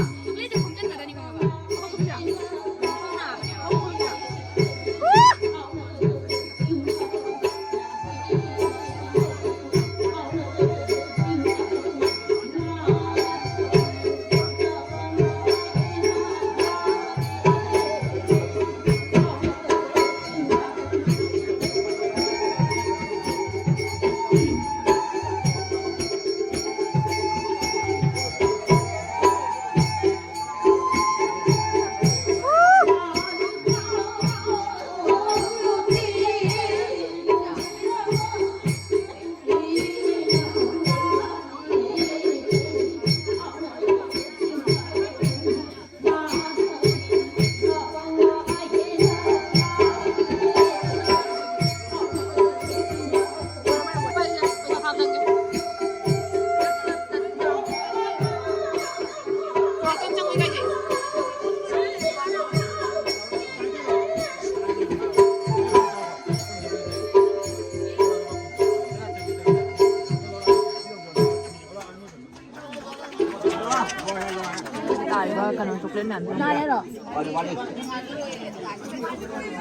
ꯇꯥꯔꯤꯕ ꯀꯩꯅꯣ ꯆꯣꯀ꯭ꯂꯦꯠ ꯃꯌꯥꯝꯁꯦ ꯈꯪꯕ꯭ꯔꯥ?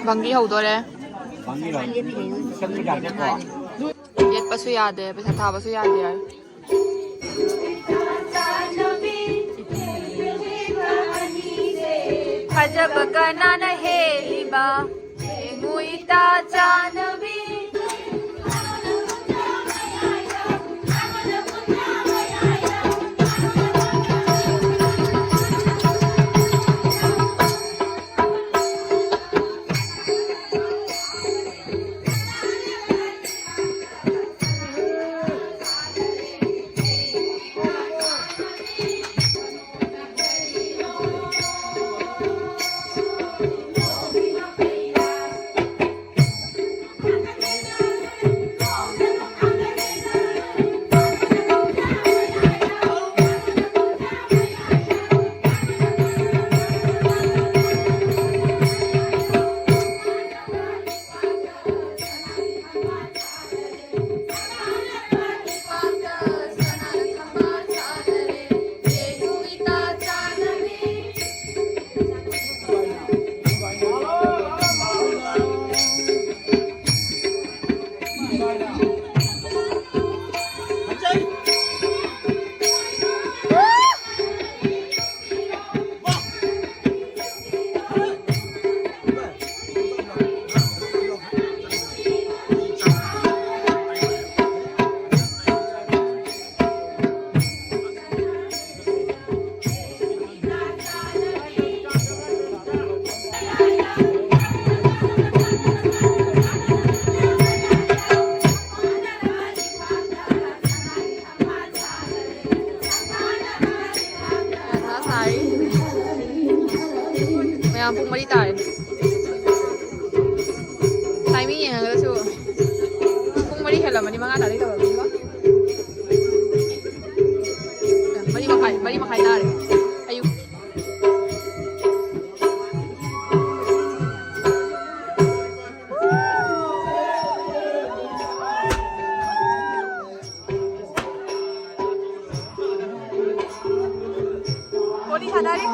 ꯕꯪꯒꯤ ꯍꯧꯗꯣꯔꯦ꯫ ꯌꯦꯠꯄꯁꯨ ꯌꯥꯗꯦ, ꯄꯩꯁꯥ ꯊꯥꯕꯁꯨ ꯌꯥꯗꯦ ꯍꯥꯏ꯫ ꯐꯖꯕ ꯀꯅꯥꯅ ꯍꯦꯜꯂꯤꯕ? ꯌꯦꯡꯉꯨ ꯏꯇꯥ ꯆꯥꯟꯅꯕꯤ꯫ ꯃꯔꯤ ꯃꯉꯥ ꯇꯥꯔꯦ ꯇꯧꯔꯕꯅꯤꯀꯣ꯫ ꯃꯔꯤ ꯃꯈꯥꯏ, ꯃꯔꯤ ꯃꯈꯥꯏ ꯇꯥꯔꯦ꯫ ꯑꯌꯨꯛ꯫ ꯍꯣꯂꯤ ꯁꯥꯟꯅꯔꯤ꯫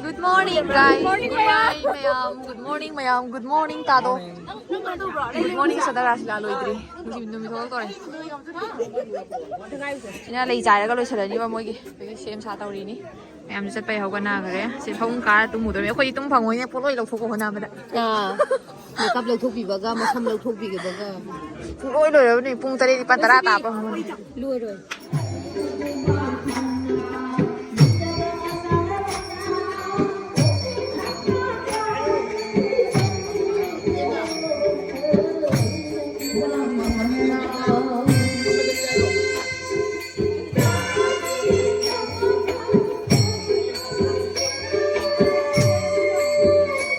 Good morning, guys. Good morning, ꯃꯌꯥꯝ. Good morning, ꯃꯌꯥꯝ. Good morning, ꯇꯥꯗꯣ꯫ Good morning, ꯁꯗꯥ Raslila ꯂꯣꯏꯗ꯭ꯔꯤ꯫ ꯅꯨꯃꯤꯠ, ꯅꯨꯃꯤꯠ ꯊꯣꯛꯂꯛꯇꯣꯔꯦ꯫ ꯁꯤꯅ ꯂꯩ ꯆꯥꯏꯔꯒ ꯂꯣꯏꯁꯤꯜꯂꯅꯤꯕ ꯃꯣꯏꯒꯤ꯫ ꯑꯗꯒꯤ ꯁꯦꯝ ꯁꯥ ꯇꯧꯔꯤꯅꯤ꯫ ꯃꯌꯥꯝꯁꯨ ꯆꯠꯄꯩ ꯍꯧꯒꯠꯅꯈ꯭ꯔꯦ꯫ ꯁꯤ ꯐꯃꯨꯡ ꯀꯥꯔ ꯇꯨꯝꯃꯨꯗꯣꯏꯅꯦ꯫ ꯑꯩꯈꯣꯏꯗꯤ ꯇꯨꯝ ꯐꯪꯉꯣꯏꯅꯦ, ꯄꯣꯠꯂꯣꯏ ꯂꯧꯊꯣꯛꯄ ꯍꯣꯠꯅꯕꯗ꯫ ꯑꯥ꯫ ꯃꯦꯀꯞ ꯂꯧꯊꯣꯛꯄꯤꯕꯒ, ꯃꯁꯝ ꯂꯧꯊꯣꯛꯄꯤꯕꯒ꯫ ꯄꯨꯡꯂꯣꯏ ꯂꯣꯏꯔꯕꯅꯤ꯫ ꯄꯨꯡ ꯇꯔꯦꯠ, ꯅꯤꯄꯥꯜ, ꯇꯔꯥ ꯇꯥꯕ ꯍꯧꯔꯅꯤ꯫ ꯂꯣꯏꯔꯣꯏ꯫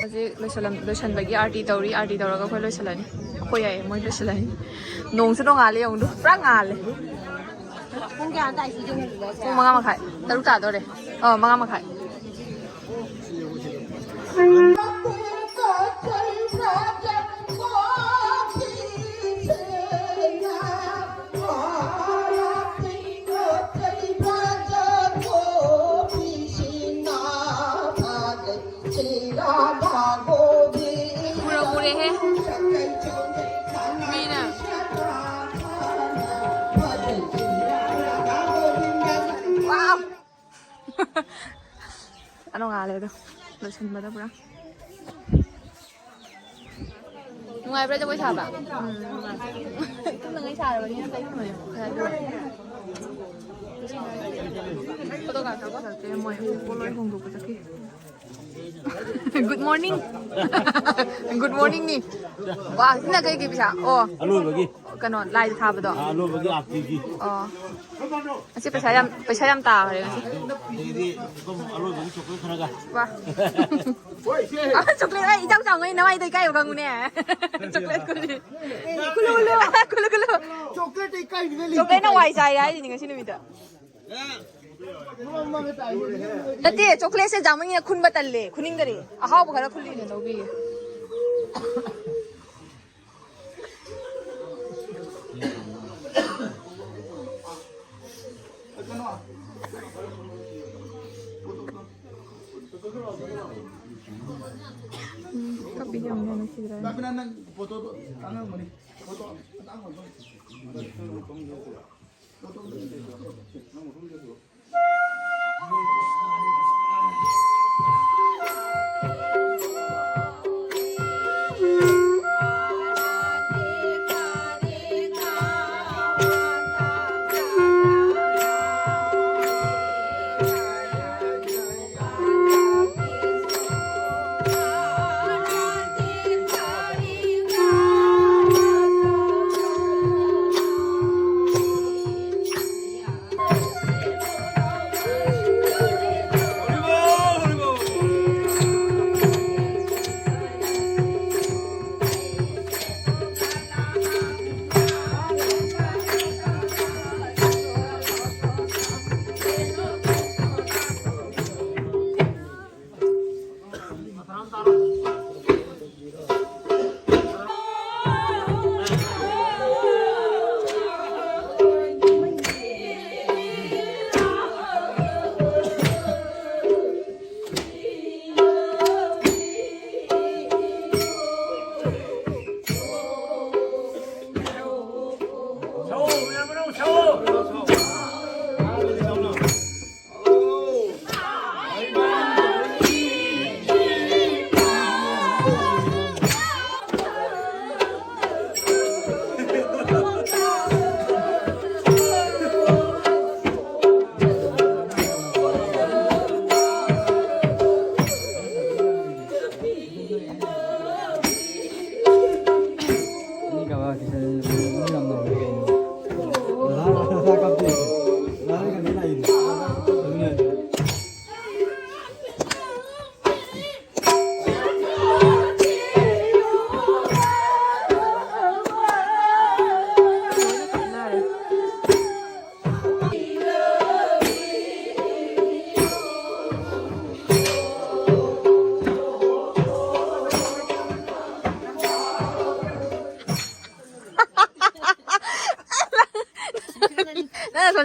ꯍꯧꯖꯤꯛ ꯂꯣꯏꯁꯜꯂꯝ-, ꯂꯣꯏꯁꯟꯕꯒꯤ ꯑꯥꯔꯇꯤ ꯇꯧꯔꯤ꯫ ꯑꯥꯔꯇꯤ ꯇꯧꯔꯒ ꯑꯩꯈꯣꯏ ꯂꯣꯏꯁꯜꯂꯅꯤ꯫ ꯑꯩꯈꯣꯏ ꯍꯥꯏꯌꯦ, ꯃꯣꯏ ꯂꯣꯏꯁꯜꯂꯅꯤ꯫ ꯅꯣꯡꯁꯨ ꯅꯣꯡꯉꯥꯜꯂꯦ ꯌꯦꯡꯉꯨꯗꯨ, ꯄꯨꯔꯥ ꯉꯥꯜꯂꯦ꯫ ꯄꯨꯡ ꯀꯌꯥ ꯇꯥꯏ ꯁꯤꯗꯤ? ꯄꯨꯡ ꯃꯉꯥ ꯃꯈꯥꯏ, ꯇꯔꯨꯛ ꯇꯥꯗꯣꯔꯦ꯫ ꯑ, ꯃꯉꯥ ꯃꯈꯥꯏ꯫ ꯎꯔꯕꯨꯔꯦꯍꯦ꯫ ꯃꯤꯅ꯫ ꯋꯥꯎ꯫ ꯑ, ꯅꯣꯡꯉꯥꯜꯂꯦ ꯑꯗꯣ꯫ ꯂꯣꯏꯁꯤꯟꯕꯗ ꯄꯨꯔꯥ꯫ ꯅꯨꯡꯉꯥꯏꯕ꯭ꯔꯥ ꯖꯒꯣꯏ ꯁꯥꯕ? ꯎꯝ, ꯅꯨꯡꯉꯥꯏ꯫ ꯇꯨꯝꯅꯉꯩ ꯁꯥꯔꯕꯅꯤꯅ ꯀꯩ ꯅꯨꯡꯉꯥꯏ? ꯐꯣꯇꯣ ꯀꯥꯞꯊꯣꯛꯀꯣ꯫ ꯃꯣꯏ ꯄꯣꯠꯂꯣꯏ ꯍꯣꯡꯗꯣꯛꯄ ꯆꯠꯈꯤ꯫ Good morning꯫ Good morningꯅꯤ꯫ ꯋꯥ, ꯁꯤꯅ ꯀꯩꯒꯤ ꯄꯩꯁꯥ? ꯑꯣ꯫ ꯑꯂꯣꯏꯕꯒꯤ꯫ ꯀꯩꯅꯣ, ꯂꯥꯏꯗ ꯊꯥꯕꯗꯣ? ꯑꯥ, ꯑꯂꯣꯏꯕꯒꯤ ꯑꯥꯔꯇꯤꯒꯤ꯫ ꯑꯣ꯫ ꯉꯁꯤ ꯄꯩꯁꯥ ꯌꯥꯝ, ꯄꯩꯁꯥ ꯌꯥꯝ ꯇꯥꯈ꯭ꯔꯦ ꯉꯁꯤ꯫ ꯑꯗꯒꯤ ꯑꯗꯨꯝ ꯑꯂꯣꯏꯕꯒꯤ ꯆꯣꯀ꯭ꯂꯦꯠ ꯈꯔꯒ꯫ ꯋꯥ꯫ ꯑ, ꯆꯣꯀ꯭ꯂꯦꯠ, ꯑꯩ ꯏꯆꯥꯎ ꯆꯥꯎꯉꯩ ꯅꯃꯥꯏꯗꯣ ꯏꯀꯥꯏꯕ ꯈꯪꯉꯨꯅꯦ꯫ ꯆꯣꯀ꯭ꯂꯦꯠ ꯈꯨꯜꯂꯤ꯫ ꯈꯨꯜꯂꯨ, ꯈꯨꯜꯂꯨ꯫ ꯈꯨꯜꯂꯨ, ꯈꯨꯜꯂꯨ꯫ ꯆꯣꯀ꯭ꯂꯦꯠꯇ ꯏꯀꯥꯏꯔꯤꯕ ꯂꯩꯇꯦ꯫ ꯆꯣꯀ꯭ꯂꯦꯠꯅ ꯋꯥꯏ ꯆꯥꯏꯔꯦ ꯍꯥꯏꯁꯤꯅꯤ ꯉꯁꯤ ꯅꯨꯃꯤꯠꯇ꯫ ꯅꯠꯇꯦ, ꯆꯣꯀ꯭ꯂꯦꯠꯁꯦ ꯖꯥꯃꯨꯟꯅ ꯈꯨꯟꯕ ꯇꯜꯂꯦ, ꯈꯨꯅꯤꯡꯗꯔꯦ꯫ ꯑꯍꯥꯎꯕ ꯈꯔ ꯈꯨꯜꯂꯤꯅꯦ, ꯂꯧꯕꯤꯒꯦ꯫ ꯎꯝ, ꯀꯞꯄꯤꯁꯦ ꯌꯥꯝ ꯅꯨꯡꯁꯤꯗ꯭ꯔꯥ?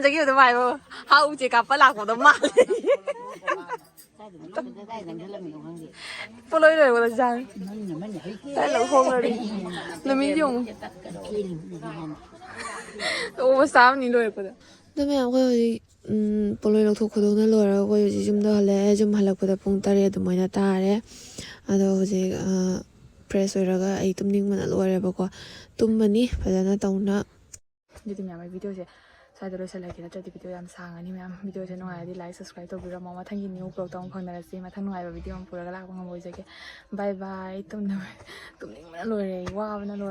ꯆꯠꯈꯤꯕꯗꯣ ꯃꯥꯏꯕꯣ, ꯍꯥꯎ ꯎꯆꯦꯛ ꯀꯥꯞꯄ ꯂꯥꯛꯄꯗꯣ ꯃꯥꯜꯂꯦ꯫ ꯄꯣꯂꯣꯏ ꯂꯣꯏꯕꯗ ꯆꯥꯡ꯫ ꯀꯥꯏ ꯂꯧꯊꯣꯛꯈ꯭ꯔꯗꯤ? ꯅꯨꯃꯤꯠ ꯌꯦꯡꯉꯨ꯫ ꯑꯣ ꯆꯥꯕꯅꯤ ꯂꯣꯏꯔꯛꯄꯗ꯫ ꯑꯗꯨ ꯃꯌꯥꯝ ꯑꯩꯈꯣꯏ ꯍꯧꯖꯤꯛ ꯎꯝ, ꯄꯣꯠꯂꯣꯏ ꯂꯧꯊꯣꯛ ꯈꯣꯠꯇꯣꯛꯅ ꯂꯣꯏꯔꯒ ꯑꯩꯈꯣꯏ ꯍꯧꯖꯤꯛ ꯌꯨꯝꯗ ꯍꯜꯂꯛꯑꯦ꯫ ꯌꯨꯝ ꯍꯜꯂꯛꯄꯗ ꯄꯨꯡ ꯇꯔꯦꯠ ꯑꯗꯨꯃꯥꯏꯅ ꯇꯥꯔꯦ꯫ ꯑꯗꯣ ꯍꯧꯖꯤꯛ ꯐ꯭ꯔꯦꯁ ꯑꯣꯏꯔꯒ ꯑꯩ ꯇꯨꯝꯅꯤꯡꯕꯅ ꯂꯣꯏꯔꯦꯕꯀꯣ꯫ ꯇꯨꯝꯃꯅꯤ ꯐꯖꯅ ꯇꯧꯅ꯫ ꯑꯗꯨꯗꯤ ꯃꯌꯥꯝ, ꯑꯩ ꯚꯤꯗꯤꯑꯣꯁꯦ ꯁ꯭ꯋꯥꯏꯗ ꯂꯣꯏꯁꯤꯜꯂꯒꯦ, ꯅꯠꯇ꯭ꯔꯗꯤ ꯚꯤꯗꯤꯑꯣ ꯌꯥꯝ ꯁꯥꯡꯉꯅꯤ ꯃꯌꯥꯝ꯫ ꯚꯤꯗꯤꯑꯣꯁꯦ ꯅꯨꯡꯉꯥꯏꯔꯗꯤ ꯂꯥꯏꯛ ꯁꯕꯁꯀ꯭ꯔꯥꯏꯕ ꯇꯧꯕꯤꯔꯝꯃꯣ꯫ ꯃꯊꯪꯒꯤ ꯅ꯭ꯌꯨ ꯕ꯭ꯂꯣꯛꯇ ꯑꯃꯨꯛ ꯐꯪꯅꯔꯁꯤ꯫ ꯃꯊꯪ ꯅꯨꯡꯉꯥꯏꯕ ꯚꯤꯗꯤꯑꯣ ꯑꯃ ꯄꯨꯔꯒ ꯂꯥꯛꯄ ꯉꯝꯕ ꯑꯣꯏꯖꯒꯦ꯫ ꯕꯥꯏ ꯕꯥꯏ꯫ ꯇꯨꯝꯅꯤꯡꯕꯅ ꯂꯣꯏꯔꯦ, ꯑꯩ ꯋꯥꯕꯅ ꯂꯣꯏꯔꯦ꯫